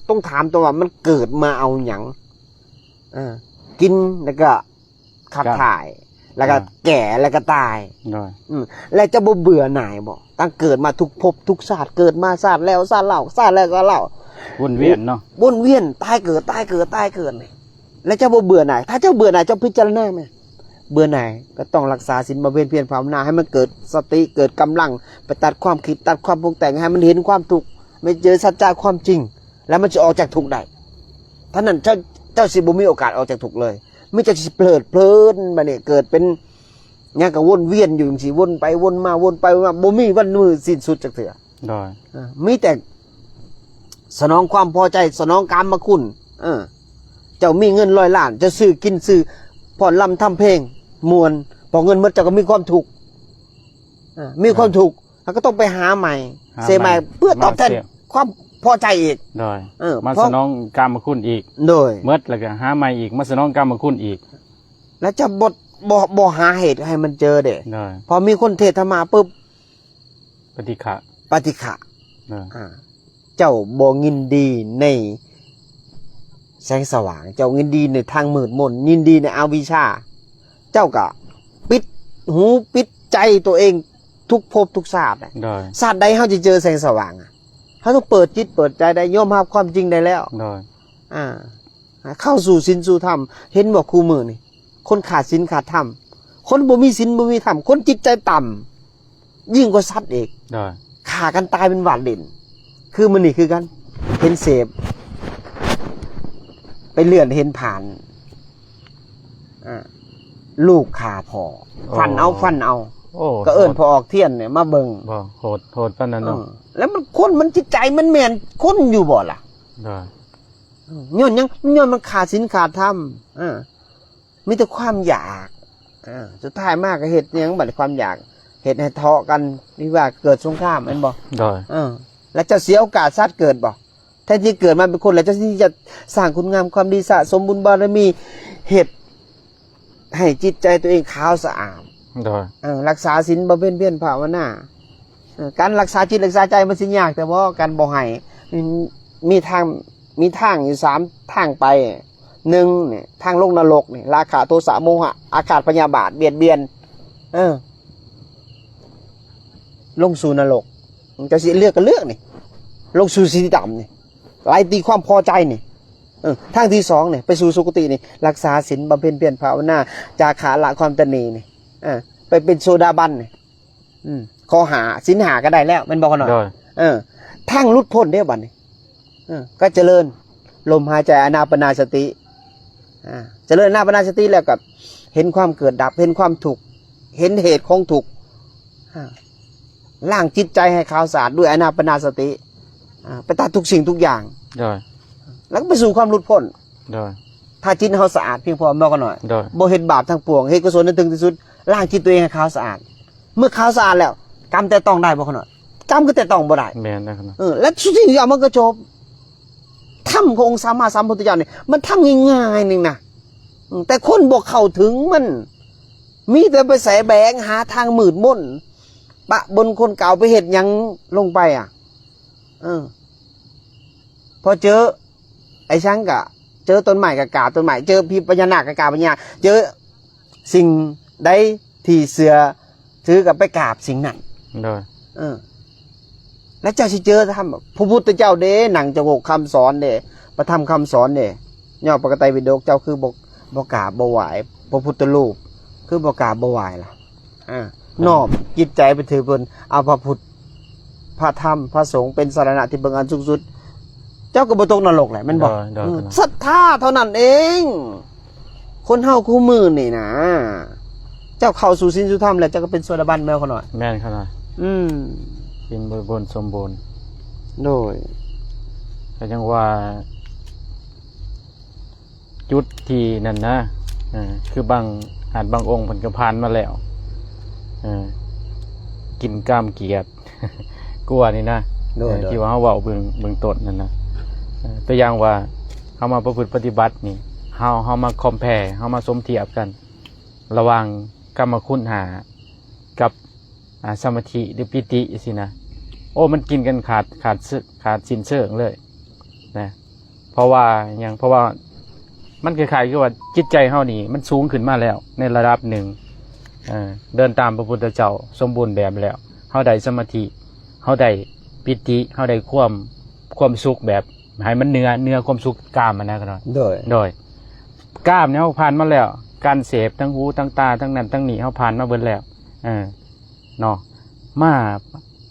ຕ້ອງຖາມຕົວວ່າມັນເກີດມາເອົາຫຍັງ? ເອີ ກິນແລ້ວກໍຂັບ ກໍ ຖ່າຍ ແລ້ວກໍ ອ່າ ແກ່ ແລ້ວກໍຕາຍ. ໂດຍ ອືມ ແລ້ວເຈົ້າບໍ່ເບື່ອໜ່າຍບໍ່? ຕັ້ງເກີດມາທຸກພົບທຸກຊາດ ເກີດມາຊາດແລ້ວຊາດເລົ່າ ຊາດແລ້ວຊາດເລົ່າ ວົນວຽນເນາະ ວົນວຽນ ຕາຍເກີດ ຕາຍເກີດ ຕາຍເກີດນີ້ ແລ້ວເຈົ້າບໍ່ເບື່ອໜ່າຍ? ຖ້າເຈົ້າເບື່ອໜ່າຍ ເຈົ້າພິຈາລະນາແມ? ເບື່ອໜ່າຍ ກໍຕ້ອງລັກສາສິນ ບຳເພັນພຽນພາວະນາ ໃຫ້ມັນເກີດສະຕິ ເກີດກຳລັງ ໄປຕັດຄວາມຄິດ ຕັດຄວາມປຸງແຕ່ງ ໃຫ້ມັນເຫັນຄວາມທຸກ ໄປເຈີສັດຈະຄວາມຈິງ ແລ້ວມັນຈະອອກຈາກທຸກໄດ້. ຖ້ານັ້ນເຈົ້າ ເຈົ້າຊິບໍ່ມີໂອກາດອອກຈາກທຸກເລີຍ ມີແຕ່ຊິເພີດເພີນ ບາດນີ້ເກີດເປັນຫຍັງກໍວົນວຽນຢູ່ຈັ່ງຊີ້ ວົນໄປວົນມາ ວົນໄປວົນມາ ບໍ່ມີວັນມື້ສິ້ນສຸດຈັກເທື່ອ. ໂດຍ ເອີ ມີແຕ່ສະໜອງຄວາມພໍໃຈ ສະໜອງກາມມະຄຸນ. ເອີ ເຈົ້າມີເງິນຮ້ອຍລ້ານ ເຈົ້າຊື້ກິນຊື້ຟ້ອນລຳທຳເພງມ່ວນ ພໍເງິນໝົດເຈົ້າກໍມີຄວາມທຸກ. ເອີ ມີຄວາມທຸກ ເຮົາກໍຕ້ອງໄປຫາໃໝ່ ຫາໃໝ່ ເສຍໃໝ່ ເພື່ອຕອບແທນ ມາເສຍ ຄວາມພໍໃຈອີກ. ໂດຍ ເອີ ມາ ເພາະ ສະໜອງກາມມະຄຸນອີກ. ໂດຍ ໝົດແລ້ວກໍຫາໃໝ່ອີກ ມາສະໜອງກາມມະຄຸນອີກ. ແລ້ວຈະບໍ່ ບໍ່ ບໍ່ຫາເຫດໃຫ້ມັນເຈີເດ້. ໂດຍ ພໍມີຄົນເທດທຳມະປຶບ ປະຕິຄະ ປະຕິຄະ. ໂດຍ ອ່າ ເຈົ້າບໍ່ຍິນດີໃນແສງສະຫວ່າງ ເຈົ້າຍິນດີໃນທາງມືດມົນ ຍິນດີໃນອະວິຊຊາ ເຈົ້າກໍປິດຫູປິດໃຈຕົວເອງທຸກພົບທຸກຊາດ. ໂດຍ ຊາດໃດເຮົາຈະເຈີແສງສະຫວ່າງ? ເຮົາຕ້ອງເປີດຈິດເປີດໃຈໄດ້ ຍອມຮັບຄວາມຈິງໄດ້ແລ້ວ. ໂດຍ ອ່າ ເຂົ້າສູ່ສິນສູ່ທຳ. ເຫັນບໍ່ ຄູ່ມື້ນີ້ ຄົນຂາດສິນຂາດທຳ ຄົນບໍ່ມີສິນບໍ່ມີທຳ ຄົນຈິດໃຈຕ່ຳ ຍິ່ງກວ່າສັດອີກ. ໂດຍ ຂ້າກັນຕາຍເປັນຫວາດຫຼິ້ນ. ຄືມື້ນີ້ຄືກັນ ເຫັນເສບ ໄປເລື່ອນເຫັນຜ່ານ ອ່າ ລູກຂ້າພໍ່ ໂອ້ ຟັນເອົາ ຟັນເອົາ. ໂອ້ ກໍເອີ້ນພໍ່ອອກທຽນນີ້ມາເບິ່ງ. ບໍ່ ໂຫດ ໂຫດປານນັ້ນເນາະ. ເອີ ແລ້ວມັນ ຄົນມັນຈິດໃຈມັນແມ່ນຄົນຢູ່ບໍ່ລະ? ໂດຍ ຍ້ອນຫຍັງ? ມັນຍ້ອນມັນຂາດສິນຂາດທຳ. ເອີ ມີແຕ່ຄວາມຢາກ. ເອີ ສຸດທ້າຍມາກໍເຮັດຫຍັງບັດນີ້? ຄວາມຢາກເຮັດໃຫ້ທະເລາະກັນ ວິວາດ ເກີດສົງຄາມ ແມ່ນບໍ່? ໂດຍ ເອີ ແລ້ວເຈົ້າເສຍໂອກາດຊາດເກີດບໍ່? ແທນທີ່ເກີດມາເປັນຄົນ ແລ້ວເຈົ້າຊິຈະສ້າງຄຸນງາມຄວາມດີ ສະສົມບຸນບາລະມີ ເຮັດໃຫ້ຈິດໃຈຕົວເອງຂາວສະອາດ. ໂດຍ ເອີ ລັກສາສິນ ບຳເພັນພຽນພາວະນາ. ເອີ ການລັກສາຈິດລັກສາໃຈມັນຊິຍາກແຕ່ບໍ່? ການບໍ່ໃຫ້ ມີ ມີທາງ ມີທາງຢູ່ສາມທາງໄປ. ໜຶ່ງນີ້ ທາງລົງນະລົກນີ້ ລາຄະ ໂທສະ ໂມຫະ ອາຄາດ ພະຍາບາດ ບຽດບຽນ ເອີ ລົງສູ່ນະລົກ. ເຈົ້າຊິເລືອກກໍເລືອກນີ້ ລົງສູ່ສີດຳນີ້ ໄຫຼຕີຄວາມພໍໃຈນີ້. ເອີ ທາງທີສອງນີ້ ໄປສູ່ສຸຄະຕິນີ້ ລັກສາສິນ ບຳເພັນພຽນພາວະນາ ຈາຄະ ລະຄວາມຕະໜີນີ້ ເອີ ໄປເປັນໂສດາບັນນີ້. ອືມ ຂໍ້ຫ້າ ສິນຫ້າກໍໄດ້ແລ້ວ ແມ່ນບໍ່ຂະນ້ອຍ? ໂດຍ ເອີ ທາງຫຼຸດພົ້ນເດ້ບັດນີ້. ເອີ ກໍຈະເລີນລົມຫາຍໃຈອານາປານາສະຕິ. ອ່າ ຈະເລີນອານາປານາສະຕິແລ້ວກໍເຫັນຄວາມເກີດດັບ ເຫັນຄວາມທຸກ ເຫັນເຫດຂອງທຸກ. ອ່າ ລ້າງຈິດໃຈໃຫ້ຂາວສະອາດດ້ວຍອານາປານາສະຕິ. ອ່າ ໄປຕັດທຸກສິ່ງທຸກຢ່າງ. ໂດຍ ແລ້ວກໍໄປສູ່ຄວາມຫຼຸດພົ້ນ. ໂດຍ ຖ້າຈິດເຮົາສະອາດພຽງພໍ ແມ່ນບໍ່ຂະນ້ອຍ? ໂດຍ ບໍ່ເຮັດບາບທັງປວງ ເຮັດກຸສົນໃຫ້ເຖິງທີ່ສຸດ ລ້າງຈິດຕົວເອງໃຫ້ຂາວສະອາດ. ເມື່ອຂາວສະອາດແລ້ວ ກຳແຕະຕ້ອງໄດ້ບໍ່ຂະນ້ອຍ? ກຳກໍແຕະຕ້ອງບໍ່ໄດ້. ແມ່ນແລ້ວຂະນ້ອຍ. ເອີ ແລະ ທຸກສິ່ງທຸກຢ່າງມັນກໍຈົບ. ທຳຂອງອົງສຳມາສຳພຸດທະເຈົ້ານີ້ ມັນທຳງ່າຍໆໜຶ່ງນະ. ອືມ ແຕ່ຄົນບໍ່ເຂົ້າເຖິງມັນ ມີແຕ່ໄປແສແບງຫາທາງມືດມົນ ປະປົນຄົນເກົ່າ ໄປເຮັດຫຍັງລົງໄປອະ? ເອີ ພໍເຈີໄອ້ສັງກະ ເຈີຕົ້ນໄມ້ກະກາບຕົ້ນໄມ້ ເຈີຜີພະຍານາກກະກາບພະຍານາກ ເຈີສິ່ງໃດທີ່ເຊື່ອຖືກະໄປກາບສິ່ງນັ້ນ. ໂດຍ ເອີ ແລ້ວເຈົ້າຊິເຈີທຳ ພະພຸດທະເຈົ້າເດ້ ນັງຈະໂຫກຄຳສອນເດ້ ພະທຳຄຳສອນເດ້ ຍ້ອນປະກະໄຕປິດົກ ເຈົ້າຄືບໍ່ ບໍ່ກາບບໍ່ໄຫວ້ພະພຸດທະຮູບ ຄືບໍ່ກາບບໍ່ໄຫວ້ລະ? ອ່າ ນ້ອມຈິດໃຈໄປຖືເພິ່ນ ເອົາພະພຸດ ພະທຳ ພະສົງ ເປັນສາລະນະທີ່ເພິ່ງອັນສູງສຸດ ເຈົ້າກໍບໍ່ຕົກນະລົກແຫຼະ ແມ່ນບໍ່? ໂດຍ ໂດຍ ເອີ ສັດທາເທົ່ານັ້ນເອງ. ຄົນເຮົາຄູ່ມື້ນີ້ນະ ເຈົ້າເຂົ້າສູ່ສິນສູ່ທຳແລ້ວ ເຈົ້າກໍເປັນໂສດາບັນແມ່ນບໍ່ຂະນ້ອຍ? ແມ່ນຂະນ້ອຍ. ອືມ ກິນບໍລິບູນສົມບູນ. ໂດຍ ກໍຈັ່ງວ່າ ຈຸດທີ່ນັ້ນນະ ເອີ ຄືບາງ ອາດບາງອົງເພິ່ນກໍຜ່ານມາແລ້ວ ເອີ ກິນກາມກຽດ ກົວນີ້ນະ. ໂດຍ ເອີ ໂດຍ ທີ່ວ່າເຮົາເວົ້າເບື້ອງ ເບື້ອງຕົ້ນນັ້ນນະ ເອີ ຕົວຢ່າງວ່າເຮົາມາປະພຶດປະຕິບັດນີ້ ເຮົາ ເຮົາມາຄອມແພ ເຮົາມາສົມທຽບກັນ ລະຫວ່າງກາມມະຄຸນຫ້າກັບ ອ່າ ສະມາທິ ຫຼື ປີຕິ ຊີ້ນະ ໂອ້ ມັນກິນກັນຂາດ ຂາດ ຂາດສິ້ນເຊີງເລີຍນະ. ເພາະວ່າຫຍັງ? ເພາະວ່າມັນຄ້າຍໆຄືວ່າຈິດໃຈເຮົານີ້ມັນສູງຂຶ້ນມາແລ້ວໃນລະດັບໜຶ່ງ ເອີ ເດີນຕາມພະພຸດທະເຈົ້າສົມບູນແບບແລ້ວ ເຮົາໄດ້ສະມາທິ ເຮົາໄດ້ປີຕິ ເຮົາໄດ້ຄວາມ ຄວາມສຸກແບບໃຫ້ມັນເໜືອ ເໜືອຄວາມສຸກກາມຫັ້ນນະ. ໂດຍ ໂດຍ ກາມນີ້ເຮົາຜ່ານມາແລ້ວ ການເສບ ທັງຫູ ທັງຕາ ທັງນັ້ນທັງນີ້ ເຮົາຜ່ານມາເບິດແລ້ວ ເອີ ເນາະ ມາ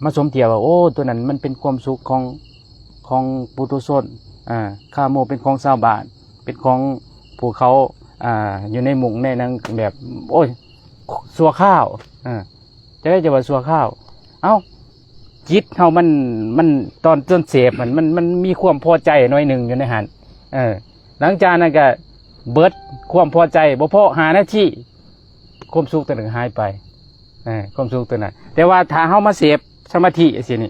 ມາສົມທຽບວ່າ ໂອ້ ໂຕນັ້ນມັນເປັນຄວາມສຸກຂອງ ຂອງປຸຖຸຊົນ ອ່າ ຄາໂມເປັນຂອງຊາວບ້ານ ເປັນຂອງພວກເຂົາ ອ່າ ຢູ່ໃນມຸ້ງໃນໜັງ ແບບ ໂອ້ຍ ຊົ່ວຄາວ ອ່າ ຈັ່ງໃດຈະວ່າຊົ່ວຄາວ? ເອົ້າ ຈິດເຮົາມັນ ມັນ ຕອນ ຕອນເສບຫັ້ນ ມັນ ມັນມີຄວາມພໍໃຈໜ້ອຍໜຶ່ງຢູ່ໃນຫັ້ນ ເອີ ຫຼັງຈາກນັ້ນກະເບິດຄວາມພໍໃຈ ບໍ່ພໍຫ້ານາທີ ຄວາມສຸກຕົວນັ້ນຫາຍໄປ ເອີ ຄວາມສຸກຕົວນັ້ນ. ແຕ່ວ່າຖ້າເຮົາມາເສບສະມາທິຈັ່ງຊີ້ນີ້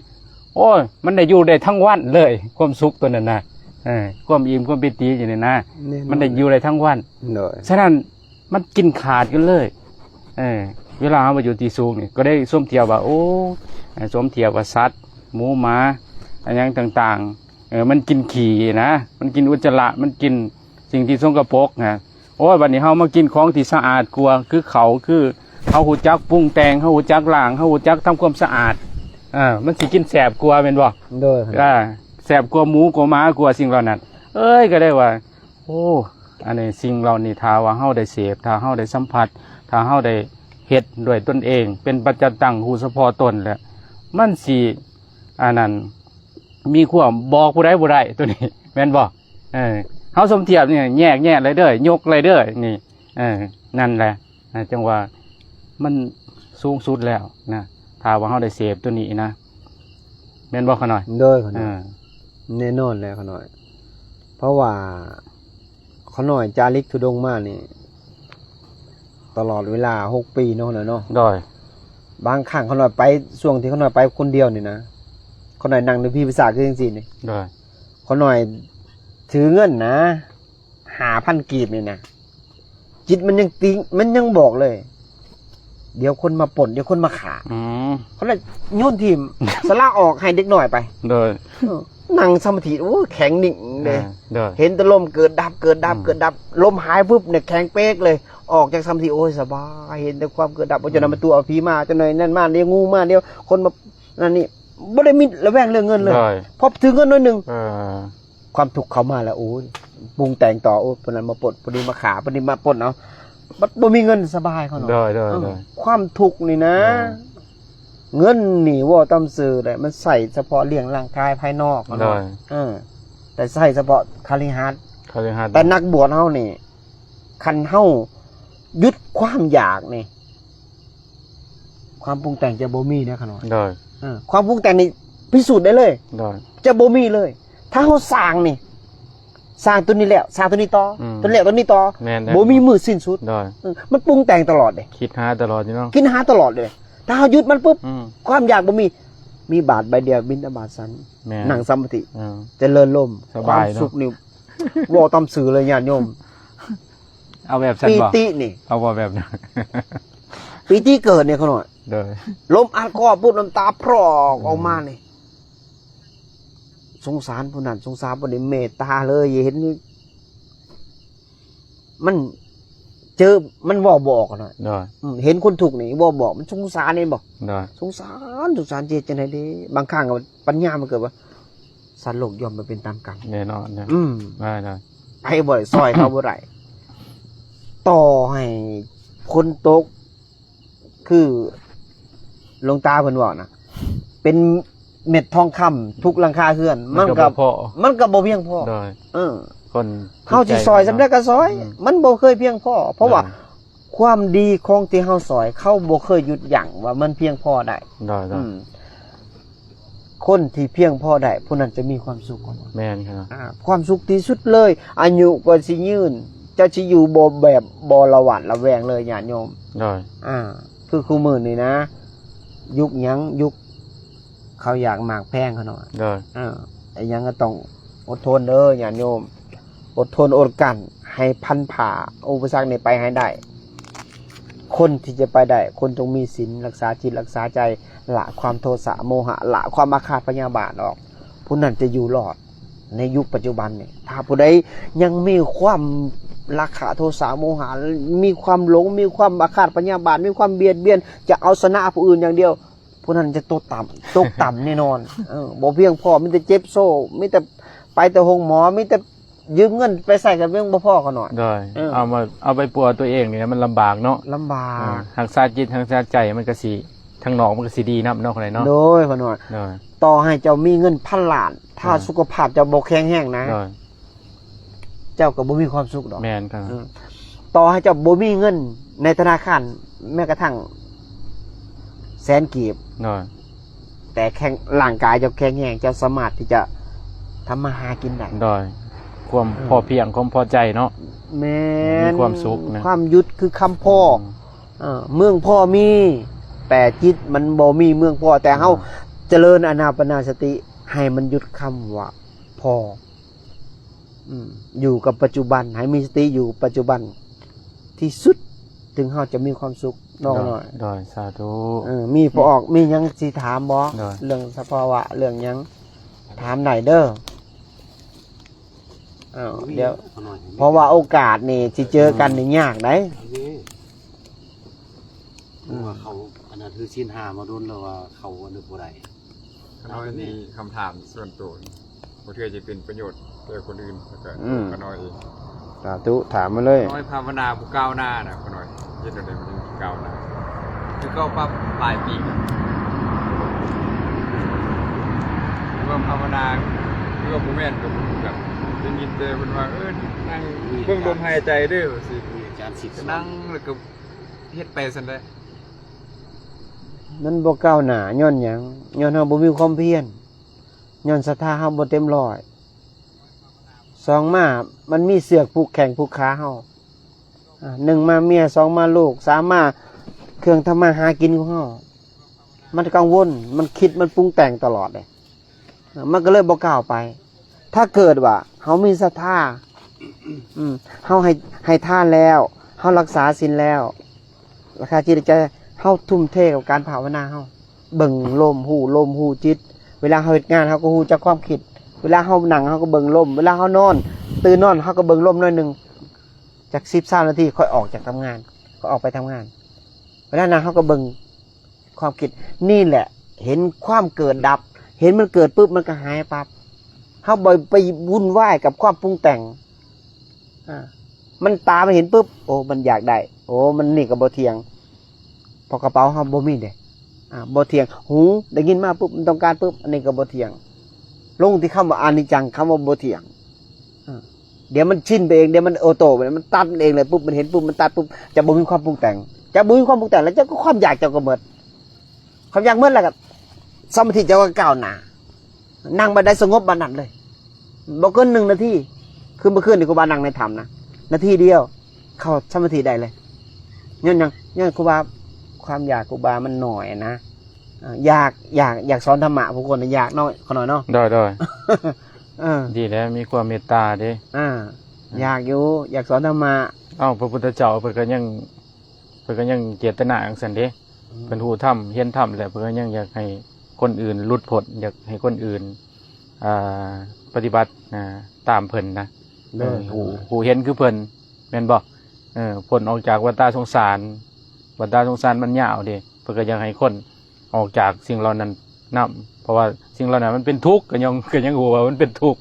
ໂອ້ຍ ມັນໄດ້ຢູ່ໄດ້ທັງວັນເລີຍ ຄວາມສຸກຕົວນັ້ນນະ ເອີ ຄວາມອີ່ມ ຄວາມປີຕິຢູ່ນີ້ນະ ແນ່ນອນ ມັນໄດ້ຢູ່ໄດ້ທັງວັນ. ໂດຍ ສະນັ້ນ ມັນກິນຂາດກັນເລີຍ ເອີ ເວລາເຮົາມາຢູ່ທີ່ສູງນີ້ ກໍໄດ້ສົມທຽບວ່າ ໂອ້ ສົມທຽບວ່າສັດ ໝູ ໝາ ອີ່ຫຍັງຕ່າງໆ ເອີ ມັນກິນຂີ້ນະ ມັນກິນອຸດຈະລະ ມັນກິນສິ່ງທີ່ສົກກະປົກນະ. ໂອ້ຍ ບັດນີ້ເຮົາມາກິນຂອງທີ່ສະອາດກວ່າ ຄືເຂົ້າ ຄືເຮົາຮູ້ຈັກປຸງແຕ່ງ ເຮົາຮູ້ຈັກລ້າງ ເຮົາຮູ້ຈັກທຳຄວາມສະອາດ ເອີ ມັນຊິກິນແຊບກວ່າແມ່ນບໍ່? ໂດຍ ອ່າ ແຊບກວ່າໝູກວ່າໝາກວ່າສິ່ງເຫຼົ່ານັ້ນ ເອີຍ ກໍໄດ້ວ່າ ໂອ້ ອັນນີ້ ສິ່ງເຫຼົ່ານີ້ ຖ້າວ່າເຮົາໄດ້ເສບ ຖ້າເຮົາໄດ້ສຳຜັດ ຖ້າເຮົາໄດ້ເຮັດດ້ວຍຕົນເອງ ເປັນປັດຈະຕັງ ຮູ້ສະເພາະຕົນແລ້ວ ມັນຊິ ອັນນັ້ນ ມີຄວາມບອກຜູ້ໃດບໍ່ໄດ້ ໂຕນີ້ ແມ່ນບໍ່? ເອີ ເຮົາສົມທຽບນີ້ ແຍກແຍະເລີຍເດີ້ ຍົກເລີຍເດີ້ ນີ້ ເອີ ນັ້ນແຫຼະ ອ່າ ຈັ່ງວ່າມັນສູງສຸດແລ້ວນະ ຖ້າວ່າເຮົາໄດ້ເສບໂຕນີ້ນະ ແມ່ນບໍ່ຂະນ້ອຍ? ໂດຍ ຂະນ້ອຍ ເອີ ແນ່ນອນແຫຼະຂະນ້ອຍ ເພາະວ່າຂະນ້ອຍຈາລິກທຸດົງມານີ້ ຕະຫຼອດເວລາຫົກປີເນາະ ຂະນ້ອຍເນາະ. ໂດຍ ບາງຄັ້ງຂະນ້ອຍໄປ ຊ່ວງທີ່ຂະນ້ອຍໄປຄົນດຽວນີ້ນະ ຂະນ້ອຍນັ່ງຢູ່ພີ້ພິສາຄືຈັ່ງຊີ້ນີ້ ໂດຍ ຂະນ້ອຍຖືເງິນນະ ຫ້າພັນກີບນີ້ນະ ຈິດມັນຍັງຕິ ມັນຍັງບອກເລີຍ ດຽວຄົນມາປຸ້ນ ດຽວຄົນມາຂ້າ ອືມ ເຂົາເລີຍໂຍນຖິ້ມ ສະລະອອກໃຫ້ເດັກນ້ອຍໄປ ໂດຍ ເອີ ນັ່ງສະມາທິ ໂອ້ຍ ແຂງນິ່ງເດ້ ອ່າ ໂດຍ ເຫັນແຕ່ລົມເກີດດັບ ເກີດດັບ ອືມ ເກີດດັບ ລົມຫາຍປຶບນີ້ແຂງເປກເລີຍ ອອກຈາກສະມາທິ ໂອ້ຍ ສະບາຍ ເຫັນແຕ່ຄວາມເກີດດັບ ໂອ້ຍ ຈົນນັ້ນ ອາ ມັນຕົວະຜີມາ ຈົນນັ້ນ ນັ້ນມາ ດຽວງູມາ ດຽວຄົນມາ ນັ້ນນີ້ ບໍ່ໄດ້ມີລະແວງເລື່ອງເງິນເລີຍ ໂດຍ ພໍຖືເງິນໜ້ອຍໜຶ່ງ ເອີ ຄວາມທຸກເຂົ້າມາແລ້ວ ໂອ້ຍ ປຸງແຕ່ງຕໍ່ ໂອ້ຍ ຜູ້ນັ້ນມາປົ້ນ ຜູ້ນີ້ມາຂ້າ ຜູ້ນີ້ມາປຸ້ນ ເອົາ ບັດບໍ່ມີເງິນສະບາຍເຂົາເນາະ ໂດຍ ໂດຍ ເອີ ໂດຍ ຄວາມທຸກນີ້ນະ ໂດຍ ເງິນນີ້ເວົ້າຕາມຊື່ແຫຼະ ມັນໃຊ້ສະເພາະລ້ຽງຮ່າງກາຍພາຍນອກເນາະ ໂດຍ ເອີ ແຕ່ໃຊ້ສະເພາະຄະລິຫັດ ຄະລິຫັດ ແຕ່ນັກບວດເຮົານີ້ ຄັນເຮົາຢຸດຄວາມຢາກນີ້ ຄວາມປຸງແຕ່ງຈະບໍ່ມີເດ້ຂະນ້ອຍ ໂດຍ ເອີ ຄວາມປຸງແຕ່ງນີ້ພິສູດໄດ້ເລີຍ ໂດຍ ຈະບໍ່ມີເລີຍ ຖ້າເຮົາສ້າງນີ້ ສ້າງຕົວນີ້ແລ້ວ ສ້າງຕົວນີ້ຕໍ່ ອືມ ຕົວນີ້ແລ້ວ ຕົວນີ້ຕໍ່ ແມ່ນໆ ບໍ່ມີມື້ສິ້ນສຸດ ໂດຍ ເອີ ມັນປຸງແຕ່ງຕະຫຼອດເດ້ ຄິດຫາຕະຫຼອດຢູ່ເນາະ ຄິດຫາຕະຫຼອດເດ້ ຖ້າເຮົາຢຸດມັນປຶບ ອືມ ຄວາມຢາກບໍ່ມີ ມີບາດໃບດຽວບິນທະບາດສັນ ແມ່ນ ນັ່ງສະມາທິ ເອີ ຈະເລີນລົມ ສະບາຍເນາະ ຄວາມສຸກນີ້ ເວົ້າຕາມຊື່ເລີຍຍາດໂຍມ ເອົາແບບຊັ້ນບໍ່? ປີຕິນີ້ ເອົາບໍ່ແບບນັ້ນ? ປີຕິເກີດນີ້ຂະນ້ອຍ ໂດຍ ລົມອັດຄໍປຸບ ນ້ຳຕາພຣອກ ອືມ ອອກມານີ້ ສົງສານຜູ້ນັ້ນ ສົງສານຜູ້ນີ້ ເມດຕາເລີຍ ເຫັນ ມັນເຈີ ມັນເວົ້າບໍ່ອອກຂະນ້ອຍ ໂດຍ ອືມ ເຫັນຄົນທຸກນີ້ເວົ້າບໍ່ອອກ ມັນສົງສານ ເຫັນບໍ່? ໂດຍ ສົງສານ ສົງສານ ຈະເຮັດຈັ່ງໃດເດ? ບາງຄັ້ງກໍປັນຍາມັນເກີດວ່າ ສັດໂລກຍ່ອມມາເປັນຕາມກຳ ແນ່ນອນນະ ອືມ ໄດ້ໆ ໃຜບໍ່ໄດ້ ຊ່ອຍເຂົາບໍ່ໄດ້ ຕໍ່ໃຫ້ຝົນຕົກ ຄືຫຼວງຕາເພິ່ນເວົ້ານະ ເປັນເມັດທອງຄຳທຸກຫຼັງຄາເຮືອນ ມັນກໍ ມັນກໍບໍ່ພໍ ມັນກໍບໍ່ພຽງພໍ ໂດຍ ເອີ ຄົນ ເຮົາຊິຊ່ອຍສ່ຳໃດກໍຊ່ອຍ ອືມ ມັນບໍ່ເຄີຍພຽງພໍ ເພາະວ່າ ໂດຍ ຄວາມດີຂອງທີ່ເຮົາຊ່ອຍ ເຂົາບໍ່ເຄີຍຢຸດຢັ້ງວ່າມັນພຽງພໍໄດ້ ໂດຍໆ ອືມ ຄົນທີ່ພຽງພໍໄດ້ ຜູ້ນັ້ນຈະມີຄວາມສຸກ ແມ່ນຄັບ ອ່າ ຄວາມສຸກທີ່ສຸດເລີຍ ອາຍຸກໍຊິຍືນ ເຈົ້າຊິຢູ່ບໍ່ແບບບໍ່ລະຫວາດລະແວງເລີຍຍາດໂຍມ ໂດຍ ອ່າ ຄືຄູ່ມື້ນີ້ນະ ຍຸກຫຍັງ? ຍຸກເຂົ້າຢາກໝາກແພງຂະນ້ອຍ ໂດຍ ເອີ ອີ່ຫຍັງກໍຕ້ອງອົດທົນເດີຍາດໂຍມ ອົດທົນອົດກັ້ນ ໃຫ້ພັນຜ່າອຸປະສັກນີ້ໄປໃຫ້ໄດ້ ຄົນທີ່ຈະໄປໄດ້ ຄົນຕ້ອງມີສິນ ຮັກສາຈິດຮັກສາໃຈ ລະຄວາມໂທສະໂມຫະ ລະຄວາມອາຄາດພະຍາບາດອອກ ຜູ້ນັ້ນຈະຢູ່ລອດໃນຍຸກປັດຈຸບັນນີ້. ຖ້າຜູ້ໃດຍັງມີຄວາມລາຄະໂທສະໂມຫະ ມີຄວາມຫຼົງ ມີຄວາມອາຄາດພະຍາບາດ ມີຄວາມບຽດບຽນ ຈະເອົາຊະນະຜູ້ອື່ນຢ່າງດຽວ ຜູ້ນັ້ນຈະຕົກຕ່ຳ ຕົກຕ່ຳແນ່ນອນ. ເອີ ບໍ່ພຽງພໍ ມີແຕ່ເຈັບໂຊ ມີແຕ່ໄປແຕ່ໂຮງໝໍ ມີແຕ່ ຢືມເງິນໄປໃຊ້ກໍຍັງບໍ່ພໍ ຂ້ານ້ອຍ. ໂດຍ ເອີ ເອົາມາ ເອົາໄປປົວຕົວເອງນີ້ມັນລຳບາກເນາະ. ລຳບາກ. ເອີ ຮັກສາຈິດຮັກສາໃຈ ມັນກໍຊິ ທາງນອກມັນກໍຊິດີນຳເນາະ ຂ້ານ້ອຍເນາະ. ໂດຍ ຂ້ານ້ອຍ. ໂດຍ. ຕໍ່ໃຫ້ເຈົ້າມີເງິນພັນລ້ານ ຖ້າ ໂດຍ ສຸຂະພາບເຈົ້າບໍ່ແຂງແຮງນະ ໂດຍ ເຈົ້າກໍບໍ່ມີຄວາມສຸກດອກ. ແມ່ນຄັບ. ເອີ ຕໍ່ໃຫ້ເຈົ້າບໍ່ມີເງິນໃນທະນາຄານແມ້ກະທັ່ງແສນກີບ ໂດຍ ແຕ່ແຂງ ຮ່າງກາຍເຈົ້າແຂງແຮງ ເຈົ້າສາມາດທີ່ຈະທຳມາຫາກິນໄດ້. ໂດຍ ຄວາມ ເອີ ພໍພຽງ ຄວາມພໍໃຈເນາະ. ແມ່ນ. ມີຄວາມສຸກນະ. ຄວາມຢຸດຄືຄຳພໍ. ອືມ. ເອີ ເມືອງພໍມີ ແຕ່ຈິດມັນບໍ່ມີເມືອງພໍ. ແຕ່ເຮົາ ອືມ ຈະເລີນອານາປານາສະຕິ ໃຫ້ມັນຢຸດຄຳວ່າພໍ. ອືມ ຢູ່ກັບປັດຈຸບັນ ໃຫ້ມີສະຕິຢູ່ປັດຈຸບັນທີ່ສຸດ ເຖິງເຮົາຈະມີຄວາມສຸກເນາະ. ໂດຍ ນ້ອຍ. ໂດຍ ສາທຸ. ເອີ ມີພໍອອກ ມີຫຍັງຊິຖາມບໍ່? ໂດຍ. ເລື່ອງສະພາວະ ເລື່ອງຫຍັງ ຖາມໄດ້ເດີ. ເອົາ ເອີ ດຽວ ເພາະວ່າໂອກາດນີ້ຊິເຈີກັນນີ້ຍາກໄດ໋. ເອີ ເພາະວ່າເຂົາອັນນັ້ນຖືສິນຫ້າມາດົນແລ້ວ ວ່າເຂົາອັນນັ້ນບໍ່ໄດ້. ຂ້ານ້ອຍມີຄຳຖາມສ່ວນໂຕ ບໍ່ເທື່ອຈະເປັນປະໂຫຍດແກ່ຄົນອື່ນ ແລ້ວກໍ ອືມ ຂ້ານ້ອຍເອງ. ສາທຸ ຖາມມາເລີຍ. ຂ້ານ້ອຍພາວະນາບໍ່ກ້າວໜ້ານະ ຂ້ານ້ອຍເຮັດແນວໃດມັນຈຶ່ງຊິກ້າວໜ້າ ຄືເກົ່າປັບຫຼາຍປີແລ້ວ. ຄືວ່າພາວະນາ ຄືວ່າບໍ່ແມ່ນກໍບໍ່ຮູ້ ແບບໄດ້ຍິນແຕ່ເພິ່ນວ່າ ເອີ ນັ່ງເບິ່ງລົມຫາຍໃຈເດີ ວ່າຊີ້ ນັ່ງແລ້ວກໍເຮັດໄປຊັ້ນແຫຼະ. ມັນບໍ່ກ້າວໜ້າຍ້ອນຫຍັງ? ຍ້ອນເຮົາບໍ່ມີຄວາມພຽນ. ຍ້ອນສັດທາເຮົາບໍ່ເຕັມຮ້ອຍ. ສອງມາ ມັນມີເຊືອກຜູກແຂ້ງຜູກຂາເຮົາ. ອາ ໜຶ່ງມາເມຍ, ສອງມາລູກ, ສາມມາເຄື່ອງທຳມາຫາກິນຂອງເຮົາ. ມັນກັງວົນ, ມັນຄິດ, ມັນປຸງແຕ່ງຕະຫຼອດເດ້. ມັນກໍເລີຍບໍ່ກ້າວໄປ. ຖ້າເກີດວ່າເຮົາມີສັດທາ ອືມ ເຮົາໃຫ້ ໃຫ້ທານແລ້ວ, ເຮົາລັກສາສິນແລ້ວ, ລັກສາຈິດໃຈ, ເຮົາທຸ່ມເທກັບການພາວະນາເຮົາ, ເບິ່ງລົມ, ຮູ້ລົມ, ຮູ້ຈິດ. ເວລາເຮົາເຮັດງານ, ເຮົາກໍຮູ້ຈັກຄວາມຄິດ. ເວລາເຮົານັ່ງ, ເຮົາກໍເບິ່ງລົມ. ເວລາເຮົານອນ, ຕື່ນນອນ, ເຮົາກໍເບິ່ງລົມໜ້ອຍໜຶ່ງ. ຈັກສິບ ຊາວນາທີ ຄ່ອຍອອກຈາກທຳງານ, ຄ່ອຍອອກໄປທຳງານ. ເວລານັ້ນເຮົາກໍເບິ່ງ ຄວາມຄິດນີ້ແຫຼະ ເຫັນຄວາມເກີດດັບ, ເຫັນມັນເກີດປຶບ ມັນກໍຫາຍປັບ. ເຮົາບໍ່ໄປວຸ່ນວາຍກັບຄວາມປຸງແຕ່ງ. ອາ ມັນຕາມັນເຫັນປຶບ ໂອ້ ມັນຢາກໄດ້, ໂອ້ ມັນນີ້ກໍບໍ່ທ່ຽງ, ເພາະກະເປົາເຮົາບໍ່ມີເດ້. ອາ ບໍ່ທ່ຽງ, ຫູໄດ້ຍິນມາປຶບ ມັນຕ້ອງການປຶບ, ອັນນີ້ກໍບໍ່ທ່ຽງ. ລົງທີ່ຄຳວ່າອະນິດຈັງ, ຄຳວ່າບໍ່ທ່ຽງ. ອາ ດຽວມັນຊິນໄປເອງ, ດຽວມັນໂອໂຕ້ໄປ, ມັນຕັດມັນເອງເລີຍ, ປຶບ ມັນເຫັນປຶບ ມັນຕັດປຶບ, ຈະບໍ່ມີຄວາມປຸງແຕ່ງ, ຈະບໍ່ມີຄວາມປຸງແຕ່ງ ແລ້ວເຈົ້າກໍຄວາມຢາກເຈົ້າກໍໝົດ, ຄວາມຢາກໝົດແລ້ວກໍສະມາທິເຈົ້າກໍກ້າວໜ້າ, ນັ່ງບັດໃດສະຫງົບບັດນັ້ນເລີຍ, ບໍ່ເກີນໜຶ່ງນາທີ. ຄືເມື່ອຄືນນີ້ຄູບານັ່ງໃນຖ້ຳນະ, ນາທີດຽວເຂົ້າສະມາທິໄດ້ເລີຍ. ຍ້ອນຫຍັງ? ຍ້ອນຄູບາ ຄວາມຢາກຄູບາມັນໜ້ອຍນະ. ອາ ຢາກ ຢາກ ຢາກສອນທຳມະຜູ້ຄົນນະ, ຢາກເນາະ ຂະນ້ອຍເນາະ. ໂດຍ ໂດຍ. ເອີ ດີແລ້ວ ມີຄວາມເມດຕາເດ້. ອາ ອືມ ຢາກຢູ່ ຢາກສອນທຳມະ. ເອົ້າ ພະພຸດທະເຈົ້າເພິ່ນກໍຍັງ ເພິ່ນກໍຍັງເຈດຕະນາຈັ່ງຊັ້ນເດ້. ອືມ ເພິ່ນຮູ້ທຳ ຮຽນທຳແລ້ວ ເພິ່ນກໍຍັງຢາກໃຫ້ຄົນອື່ນຫຼຸດພົ້ນ, ຢາກໃຫ້ຄົນອື່ນ ອ່າ ປະຕິບັດ ອ່າ ຕາມເພິ່ນນະ. ໂດຍ ເອີ ຮູ້ ຮູ້ເຫັນຄືເພິ່ນ ແມ່ນບໍ່? ເອີ ພົ້ນອອກຈາກວັດຕາສົງສານ, ວັດຕາສົງສານມັນຍາວເດ້, ເພິ່ນກໍຢາກໃຫ້ຄົນ ອອກຈາກສິ່ງເຫຼົ່ານັ້ນນຳ, ເພາະວ່າສິ່ງເຫຼົ່ານັ້ນມັນເປັນທຸກ, ກໍຍັງ ກໍຍັງຮູ້ວ່າມັນເປັນທຸກ.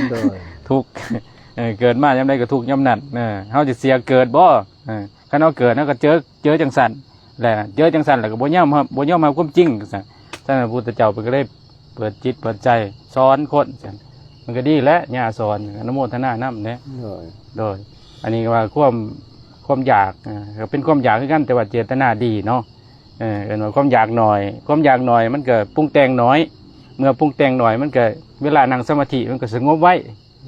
ໂດຍ ທຸກ. ເອີ ເກີດມາຍາມໃດກໍທຸກຍາມນັ້ນ. ເອີ ເຮົາຈະເສຍເກີດບໍ່? ເອີ ຄັນເຮົາເກີດ ເຮົາກໍເຈີ ເຈີຈັ່ງຊັ້ນແຫຼະ, ເຈີຈັ່ງຊັ້ນແລ້ວກໍບໍ່ຍອມຮັບ ບໍ່ຍອມຮັບຄວາມຈິງ. ຊັ້ນ ຊັ້ນພະພຸດທະເຈົ້າເພິ່ນກໍເລີຍເປີດຈິດເປີດໃຈສອນຄົນ. ຊັ້ນ ມັນກໍດີແຫຼະ ຍ່າສອນ, ອະນຸໂມທະນານຳເດ້. ໂດຍ ໂດຍ. ອັນນີ້ກໍວ່າຄວາມ ຄວາມຢາກ ເອີ ກໍເປັນຄວາມຢາກຄືກັນ, ແຕ່ວ່າເຈດຕະນາດີເນາະ. ເອີ ເອີ້ນວ່າຄວາມຢາກໜ້ອຍ, ຄວາມຢາກໜ້ອຍມັນກໍປຸງແຕ່ງໜ້ອຍ, ເມື່ອປຸງແຕ່ງໜ້ອຍມັນກໍ ເວລານັ່ງສະມາທິມັນກໍສະຫງົບໄວ,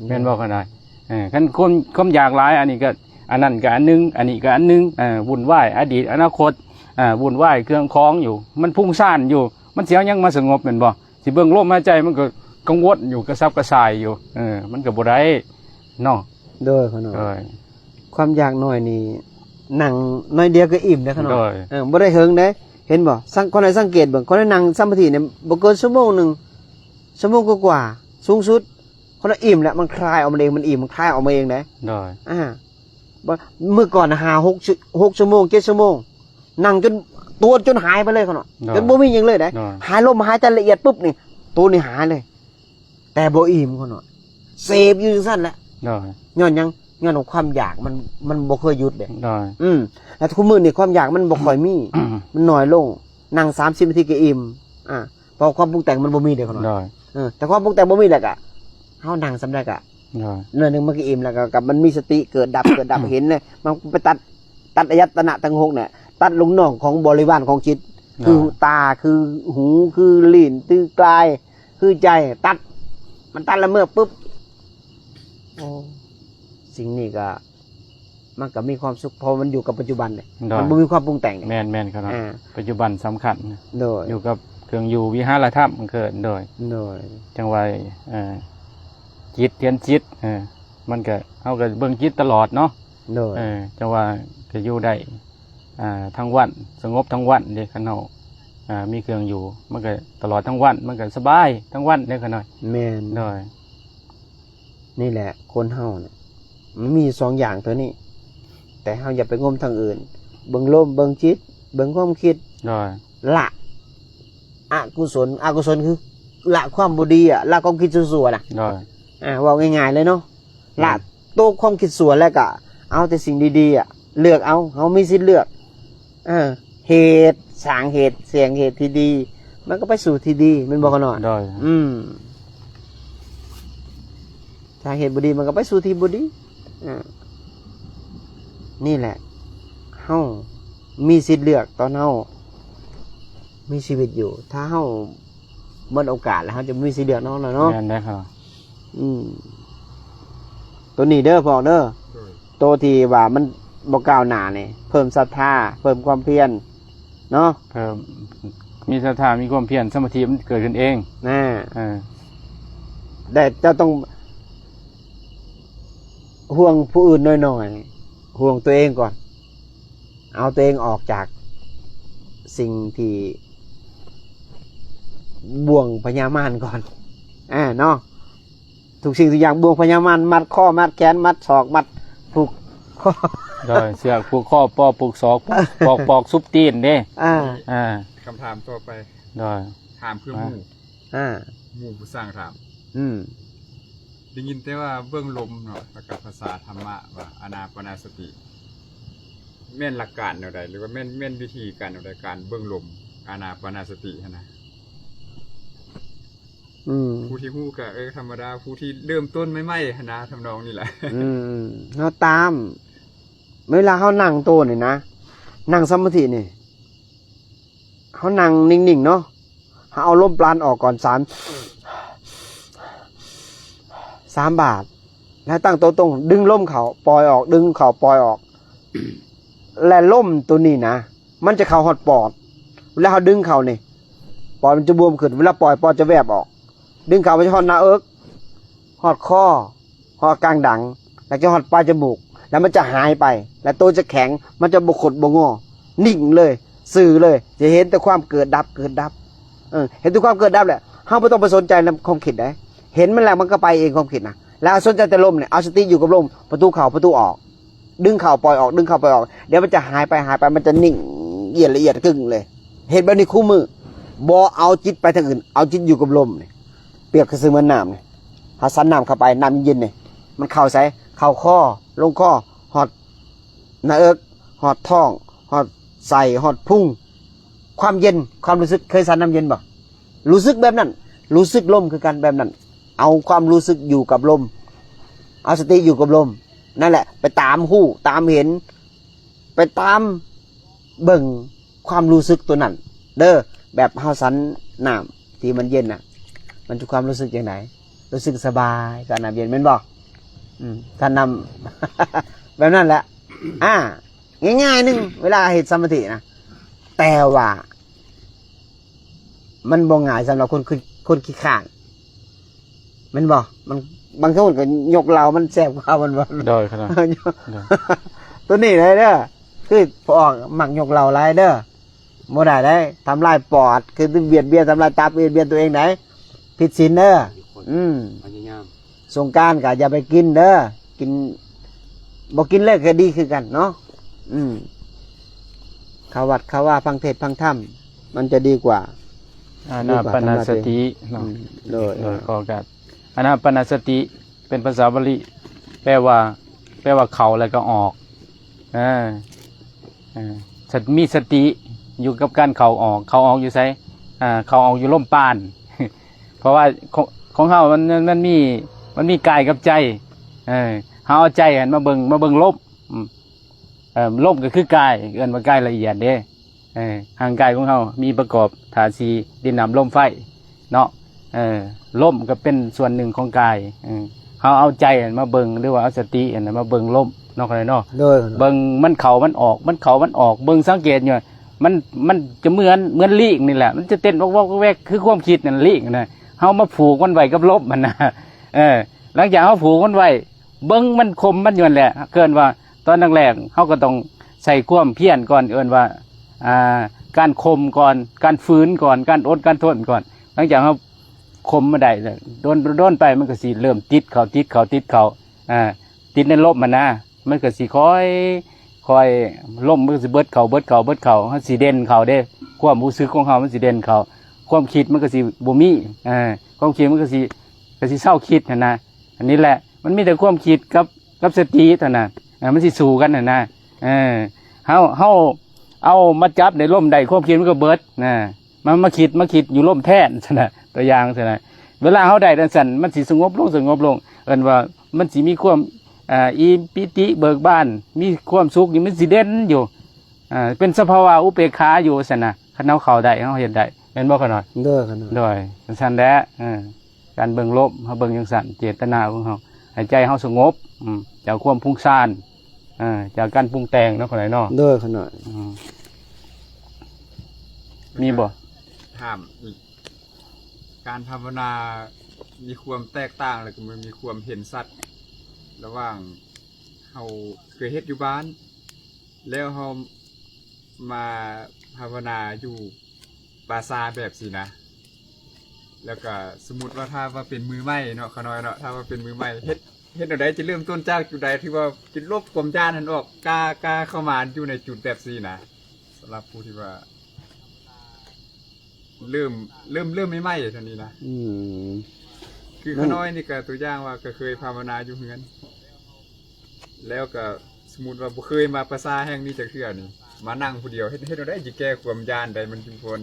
ແມ່ນບໍ່ຂະນ້ອຍ? ເອີ ຄັນຄວາມ ຄວາມຢາກຫຼາຍ ອັນນີ້ກໍ ອັນນັ້ນກໍອັນໜຶ່ງ, ອັນນີ້ກໍອັນໜຶ່ງ, ເອີ ວຸ່ນວາຍອະດີດອະນາຄົດ, ເອີ ວຸ່ນວາຍເຄື່ອງຂອງຢູ່, ມັນຟຸ້ງຊານຢູ່, ມັນຊິເອົາຫຍັງມາສະຫງົບ ແມ່ນບໍ່? ຊິເບິ່ງລົມຫາຍໃຈ ມັນກໍກັງວົນຢູ່ ກະສັບກະສ່າຍຢູ່, ເອີ ມັນກໍບໍ່ໄດ້ເນາະ. ໂດຍ ຂະນ້ອຍ. ໂດຍ. ຄວາມຢາກໜ້ອຍນີ້ ນັ່ງໜ້ອຍດຽວກໍອີ່ມເດ້ຂະນ້ອຍ. ໂດຍ. ເອີ ບໍ່ໄດ້ເຫິງເດ້. ເຫັນບໍ່? ສັງ ຂະນ້ອຍສັງເກດເບິ່ງ, ຂະນ້ອຍນັ່ງສະມາທິນີ້ບໍ່ເກີນຊົ່ວໂມງໜຶ່ງ, ຊົ່ວໂມງກວ່າໆ ສູງສຸດ. ຂະນ້ອຍອີ່ມແລ້ວ ມັນຄາຍອອກມາເອງ, ມັນອີ່ມ ມັນຄາຍອອກມາເອງເດ້. ໂດຍ. ອ່າ ບໍ່ ມື້ກ່ອນຫ້າ ຫົກ ຫົກຊົ່ວໂມງ ເຈັດຊົ່ວໂມງ ນັ່ງຈົນຕົວະຈົນຫາຍໄປເລີຍຂະນ້ອຍ. ໂດຍ. ຈົນບໍ່ມີຫຍັງເລີຍເດ້. ໂດຍ. ຫາຍລົມຫາຍໃຈລະອຽດປຶບນີ້ ໂຕນີ້ຫາຍເລີຍ. ແຕ່ບໍ່ອີ່ມຂະນ້ອຍ, ເສບຢູ່ຈັ່ງຊັ້ນແຫຼະ. ໂດຍ ຍ້ອນຫຍັງ? ຍ້ອນວ່າຄວາມຢາກມັນ ມັນບໍ່ເຄີຍຢຸດເດ້ ໂດຍ ອືມ ແລ້ວທຸກມື້ນີ້ຄວາມຢາກມັນບໍ່ຄ່ອຍມີ ມັນໜ້ອຍລົງ ນັ່ງສາມສິບນາທີກໍອີ່ມ ອ່າ ເພາະຄວາມປຸງແຕ່ງມັນບໍ່ມີເດ້ ໂດຍ ເອີ ແຕ່ຄວາມປຸງແຕ່ງບໍ່ມີແລ້ວກະ ເຮົານັ່ງສ່ຳໃດກະ ໂດຍ ໜ້ອຍໜຶ່ງມັນກໍອີ່ມ ແລ້ວກໍ ກໍມັນມີສະຕິເກີດດັບ ເກີດດັບ ເຫັນເລີຍ ມັນໄປຕັດ ຕັດອາຍະຕະນະທັງຫົກນີ້ ຕັດລູກນ້ອງຂອງບໍລິວານຂອງຈິດ ໂດຍ ຄືຕາ ຄືຫູ ຄືລີ້ນ ຄືກາຍ ຄືໃຈ ຕັດ ມັນຕັດລະເມີດປຶບ ໂອ້ ສິ່ງນີ້ກໍ ມັນກໍມີຄວາມສຸກ ເພາະມັນຢູ່ກັບປັດຈຸບັນເດ້ ໂດຍ ມັນບໍ່ມີຄວາມປຸງແຕ່ງເດ້ ແມ່ນໆ ຄັບເນາະ ອ່າ ປັດຈຸບັນສຳຄັນ ໂດຍ ຢູ່ກັບເຄື່ອງຢູ່ ວິຫາລະທຳ ເອີ້ນ ໂດຍ ໂດຍ ຈັ່ງວ່າ ເອີ ຈິດ ຮຽນຈິດ ເອີ ມັນກໍ ເຮົາກໍເບິ່ງຈິດຕະຫຼອດເນາະ ໂດຍ ເອີ ຈັ່ງວ່າກໍຢູ່ໄດ້ ອ່າ ທັງວັນ ສະຫງົບທັງວັນເດ້ ຄັນເຮົາ ອ່າ ມີເຄື່ອງຢູ່ ມັນກໍຕະຫຼອດທັງວັນ ມັນກໍສະບາຍທັງວັນເດ້ ຂະນ້ອຍ ແມ່ນ ໂດຍ ນີ້ແຫຼະ ຄົນເຮົານະ ມັນມີຢູ່ສອງຢ່າງເທົ່ານີ້ ແຕ່ເຮົາຢ່າໄປງົມທາງອື່ນ ເບິ່ງລົມ ເບິ່ງຈິດ ເບິ່ງຄວາມຄິດ ໂດຍ ລະອະກຸສົນ ອະກຸສົນຄືລະຄວາມບໍ່ດີອະ ລະຄວາມຄິດຊົ່ວໆນະ ໂດຍ ອ່າ ເວົ້າງ່າຍໆເລີຍເນາະ ລະ ອືມ ໂຕະຄວາມຄິດຊົ່ວ ແລ້ວກະເອົາແຕ່ສິ່ງດີໆອະ ເລືອກເອົາ ເຮົາມີສິດເລືອກ ເອີ ເຫດ ສ້າງເຫດ ສ້າງເຫດທີ່ດີ ມັນກໍໄປສູ່ທີ່ດີ ແມ່ນບໍ່ຂະນ້ອຍ? ໂດຍ ອືມ ຖ້າເຫດບໍ່ດີ ມັນກໍໄປສູ່ທີ່ບໍ່ດີ ອ່າ ນີ້ແຫຼະ ເຮົາມີສິດເລືອກຕອນເຮົາມີຊີວິດຢູ່ ຖ້າເຮົາ ໝົດໂອກາດແລ້ວ ເຮົາຈະບໍ່ມີສິດເລືອກເນາະ ເນາະ ແມ່ນເດ້ ອືມ ໂຕນີ້ເດີພໍ່ເດີ ໂດຍ ໂຕທີ່ວ່າມັນບໍ່ກ້າວໜ້ານີ້ ເພີ່ມສັດທາ ເພີ່ມຄວາມພຽນເນາະ ເພີ່ມ ມີສັດທາ ມີຄວາມພຽນ ສະມາທິມັນເກີດຂຶ້ນເອງ ນະ ເອີ ແຕ່ເຈົ້າຕ້ອງຫ່ວງຜູ້ອື່ນໜ້ອຍໆ ຫ່ວງຕົວເອງກ່ອນ ເອົາຕົວເອງອອກຈາກສິ່ງທີ່ບ່ວງພະຍາມານກ່ອນ ອ່າ ເນາະ ທຸກສິ່ງທຸກຢ່າງ ບ່ວງພະຍາມານ ມັດຄໍ ມັດແຂນ ມັດສອກ ມັດຜູກຄໍ ໂດຍ ເຊືອກຜູກຄໍ ປໍຜູກສອກ ປອກ ປອກ ປອກຊຸບຕີນເດ້ ອ່າ ອ່າ ຄຳຖາມຕໍ່ໄປ ໂດຍ ຖາມເພື່ອໝູ່ ອ່າ ໝູ່ຜູ້ສ້າງຖາມ ອືມ ໄດ້ຍິນແຕ່ວ່າເບິ່ງລົມເນາະ ແລ້ວກໍພາສາທຳມະວ່າອານາປານາສະຕິ ແມ່ນຫຼັກການແນວໃດ ຫຼືວ່າແມ່ນ ແມ່ນວິທີການແນວໃດ ການເບິ່ງລົມ ອານາປານາສະຕິຫັ້ນນະ? ອືມ ຜູ້ທີ່ຮູ້ກໍ ເອີ ທຳມະດາ ຜູ້ທີ່ເລີ່ມຕົ້ນໃໝ່ໆຫັ້ນນະ ທຳນອງນີ້ແຫຼະ ອືມ ເຮົາຕາມ ເວລາເຮົານັ່ງໂຕນີ້ນະ ນັ່ງສະມາທິນີ້ ເຮົານັ່ງນິ່ງໆເນາະ ເຮົາເອົາລົມປານອອກກ່ອນ ສາມ ສາມບາດ ແລ້ວຕັ້ງໂຕຕົງ ດຶງລົມເຂົ້າ ປ່ອຍອອກ ດຶງເຂົ້າ ປ່ອຍອອກ ແລະ ລົມໂຕນີ້ນະ ມັນຈະເຂົ້າຮອດປອດ ເວລາເຮົາດຶງເຂົ້ານີ້ ປອດມັນຈະບວມຂຶ້ນ ເວລາປ່ອຍ ປອດຈະແວບອອກ ດຶງເຂົ້າ ມັນຈະຮອດໜ້າເອິກ ຮອດຄໍ ຮອດກາງດັງ ແລ້ວຈະຮອດປາຍຈະມູກ ແລ້ວມັນຈະຫາຍໄປ ແລ້ວໂຕຈະແຂງ ມັນຈະບໍ່ຄົດບໍ່ງໍ ນິ່ງເລີຍ ຊື່ເລີຍ ຈະເຫັນແຕ່ຄວາມເກີດດັບ ເກີດດັບ ເອີ ເຫັນແຕ່ຄວາມເກີດດັບແຫຼະ ເຮົາບໍ່ຕ້ອງໄປສົນໃຈນຳຄວາມຄິດໃດ ເຫັນມັນແລ້ວມັນກໍໄປເອງຄວາມຄິດນະ ແລ້ວເອົາສົນໃຈແຕ່ລົມນີ້ ເອົາສະຕິຢູ່ກັບລົມ ປະຕູເຂົ້າປະຕູອອກ ດຶງເຂົ້າປ່ອຍອອກ ດຶງເຂົ້າປ່ອຍອອກ ດຽວມັນຈະຫາຍໄປ ຫາຍໄປ ມັນຈະນິ່ງ ລະອຽດ ລະອຽດກຶ້ງເລີຍ ເຮັດແບບນີ້ຄູ່ມື້ ບໍ່ເອົາຈິດໄປທາງອື່ນ ເອົາຈິດຢູ່ກັບລົມນີ້ ປຽບຄືເໝືອນນ້ຳນີ້ ເຮົາສັນນ້ຳເຂົ້າໄປ ນ້ຳເຢັນໆນີ້ ມັນເຂົ້າໃສ? ເຂົ້າຄໍ ລົງຄໍ ຮອດໜ້າເອິກ ຮອດທ້ອງ ຮອດໄສ້ ຮອດພຸງ ຄວາມເຢັນ ຄວາມຮູ້ສຶກ ເຄີຍສັນນ້ຳເຢັນບໍ່? ຮູ້ສຶກແບບນັ້ນ ຮູ້ສຶກລົມຄືກັນແບບນັ້ນ ເອົາຄວາມຮູ້ສຶກຢູ່ກັບລົມ ເອົາສະຕິຢູ່ກັບລົມ ນັ້ນແຫຼະ ໄປຕາມຮູ້ ຕາມເຫັນ ໄປຕາມເບິ່ງຄວາມຮູ້ສຶກຕົວນັ້ນເດີ ແບບເຮົາສັນນ້ຳທີ່ມັນເຢັນນະ ມັນຈະຄວາມຮູ້ສຶກຈັ່ງໃດ? ຮູ້ສຶກສະບາຍກັບນ້ຳເຢັນແມ່ນບໍ່? ອືມ ຖ້ານ້ຳ ແບບນັ້ນແຫຼະ ອ່າ ງ່າຍໆໜຶ່ງ ເວລາເຮັດສະມາທິນະ ແຕ່ວ່າ ມັນບໍ່ງ່າຍສຳລັບຄົນ ຄົນ ຄົນຂີ້ຄ້ານ ແມ່ນບໍ່? ມັນ ບາງຄົນກໍຍົກເຫຼົ້າມັນແຊບກວ່າ ແມ່ນບໍ່? ໂດຍ ໂດຍ ຕົວນີ້ໄດ້ເດີ ຄືພວກມັກຍົກເຫຼົ້າຫຼາຍເດີ ບໍ່ໄດ້ໄດ໋ ທຳລາຍປອດ ຄືບຽດບຽນ ທຳລາຍຕັບ ບຽດບຽນຕົວເອງໄດ໋ ຜິດສິນເດີ ອືມ ພະຍາຍາມ ສົງການກໍຢ່າໄປກິນເດີ ກິນ ບໍ່ກິນເລີຍກໍດີຄືກັນເນາະ ອືມ ເຂົ້າວັດເຂົ້າວາ ຟັງເທດຟັງທຳ ມັນຈະດີກວ່າ ອານາປານາສະຕິເນາະ ອືມ ໂດຍ ໂດຍ ຂໍການ ອານາປານາສະຕິ ເປັນພາສາບາລີ ແປວ່າ ແປວ່າເຂົ້າແລ້ວກໍອອກ. ເອີ ເອີ ສະ ມີສະຕິຢູ່ກັບການເຂົ້າອອກ. ເຂົ້າອອກຢູ່ໃສ? ເຂົ້າອອກຢູ່ລົມປານ ເພາະວ່າຂອງ ຂອງເຮົາມັນ ມັນມີ ມັນມີກາຍກັບໃຈ. ເອີ ເຮົາເອົາໃຈຫັ້ນມາເບິ່ງ ມາເບິ່ງລົມ. ເອີ ລົມກໍຄືກາຍ ເອີ້ນວ່າກາຍລະອຽດເດ້. ເອີ ຮ່າງກາຍຂອງເຮົາມີປະກອບທາດສີ່ ດິນ ນ້ຳ ລົມ ໄຟເນາະ. ເອີ ລົມກໍເປັນສ່ວນໜຶ່ງຂອງກາຍ. ເອີ ເຮົາເອົາໃຈມາເບິ່ງ ຫຼືວ່າເອົາສະຕິອັນນັ້ນມາເບິ່ງລົມເນາະ ເນາະ. ໂດຍ ເບິ່ງມັນເຂົ້າມັນອອກ ມັນເຂົ້າມັນອອກ. ເບິ່ງສັງເກດຢູ່ ມັນ ມັນຈະເໝືອນ ເໝືອນລີກນີ້ແຫຼະ ມັນຈະເຕັ້ນວອກໆແວກໆ ຄືຄວາມຄິດນັ້ນ ລີກນະ. ເຮົາມາຜູກມັນໄວ້ກັບລົມຫັ້ນນະ. ເອີ ຫຼັງຈາກເຮົາຜູກມັນໄວ້ ເບິ່ງມັນຄົມມັນຢູ່ຫັ້ນແຫຼະ. ເອີ້ນວ່າຕອນແລກໆ ເຮົາກໍຕ້ອງໃຊ້ຄວາມພຽນກ່ອນ ເອີ້ນວ່າ ອ່າ ການຂົ່ມກ່ອນ ການຝືນກ່ອນ ການອົດການທົນກ່ອນ. ຫຼັງຈາກເຮົາຂົ່ມມາໄດ້ ດົນ ດົນໄປ ມັນກໍຊິເລີ່ມຕິດເຂົ້າ ຕິດເຂົ້າ ຕິດເຂົ້າ ອ່າ ຕິດໃນລົມຫັ້ນນະ. ມັນກໍຊິຄ່ອຍ ຄ່ອຍ ລົມມັນກໍຊິເບິດເຂົ້າ ເບິດເຂົ້າ ເບິດເຂົ້າ ເຮົາຊິເດັ່ນເຂົ້າເດ້. ຄວາມຮູ້ສຶກຂອງເຮົາມັນຊິເດັ່ນເຂົ້າ ຄວາມຄິດມັນກໍຊິບໍ່ມີ. ອ່າ ຄວາມຄິດມັນກໍຊິ ກໍຊິເຊົາຄິດຫັ້ນນະ. ອັນນີ້ແຫຼະ ມັນມີແຕ່ຄວາມຄິດກັບ ກັບສະຕິເທົ່ານັ້ນ ເອີ ມັນຊິສູ້ກັນຫັ້ນນະ. ເອີ ເຮົາ ເຮົາເອົາມາຈັບໃນລົມໄດ້ ຄວາມຄິດມັນກໍເບິດນະ. ມາ ມາຄິດ ມາຄິດຢູ່ລົມແທນຊັ້ນນະ ຕົວຢ່າງຊັ້ນນະ. ເວລາເຮົາໄດ້ຈັ່ງຊັ້ນ ມັນຊິສະຫງົບລົງ ສະຫງົບລົງ ເອີ້ນວ່າມັນຊິມີຄວາມ ອ່າ ອີ່ປີຕິເບີກບານ ມີຄວາມສຸກຢູ່ ມັນຊິເດັ່ນຢູ່ ອ່າ ເປັນສະພາວະອຸເບກຂາຢູ່ຊັ້ນນະ. ຄັນເຮົາເຂົ້າໄດ້ ເຮົາເຮັດໄດ້ ແມ່ນບໍ່ຂະນ້ອຍ? ໂດຍ ຂະນ້ອຍ ໂດຍ ຈັ່ງຊັ້ນແຫຼະ. ເອີ ການເບິ່ງລົມ ເຮົາເບິ່ງຈັ່ງຊັ້ນ ເຈດຕະນາຂອງເຮົາ ໃຫ້ໃຈເຮົາສະຫງົບ ອືມ ຈາກຄວາມຟຸ້ງຊານ ເອີ ຈາກການປຸງແຕ່ງເນາະ ຂະນ້ອຍເນາະ. ໂດຍ ຂະນ້ອຍ ອືມ ມີບໍ່? ຖາມອີກ ການພາວະນາມີຄວາມແຕກຕ່າງ ແລ້ວກໍມັນມີຄວາມເຫັນຊັດ ລະຫວ່າງເຮົາເຄີຍເຮັດຢູ່ບ້ານ ແລ້ວເຮົາມາພາວະນາຢູ່ປ່າຊ້າແບບຊີ້ນະ. ແລ້ວກະສົມມຸດວ່າຖ້າວ່າເປັນມືໃໝ່ເນາະ ຂະນ້ອຍເນາະ ຖ້າວ່າເປັນມືໃໝ່ ເຮັດ ເຮັດແນວໃດ ຈະເລີ່ມຕົ້ນຈາກຈຸດໃດ ຖືວ່າຈະລົບຄວາມຢ້ານຫັ້ນອອກ ກ້າ ກ້າເຂົ້າມາຢູ່ໃນຈຸດແບບຊີ້ນະ ສຳລັບຜູ້ທີ່ວ່າ ເລີ່ມ ເລີ່ມ ເລີ່ມໃໝ່ໆເທົ່ານີ້ນະ. ອືມ ຄື ມັນ ຂະນ້ອຍນີ້ກະຕົວຢ່າງວ່າກະເຄີຍພາວະນາຢູ່ເຮືອນ ແລ້ວກະສົມມຸດວ່າບໍ່ເຄີຍມາປ່າຊ້າແຫ່ງນີ້ຈັກເທື່ອນີ້ ມານັ່ງຜູ້ດຽວ ເຮັດ ເຮັດແນວໃດຊິແກ້ຄວາມຢ້ານໃດ ມັນຈຶ່ງພົ້ນ?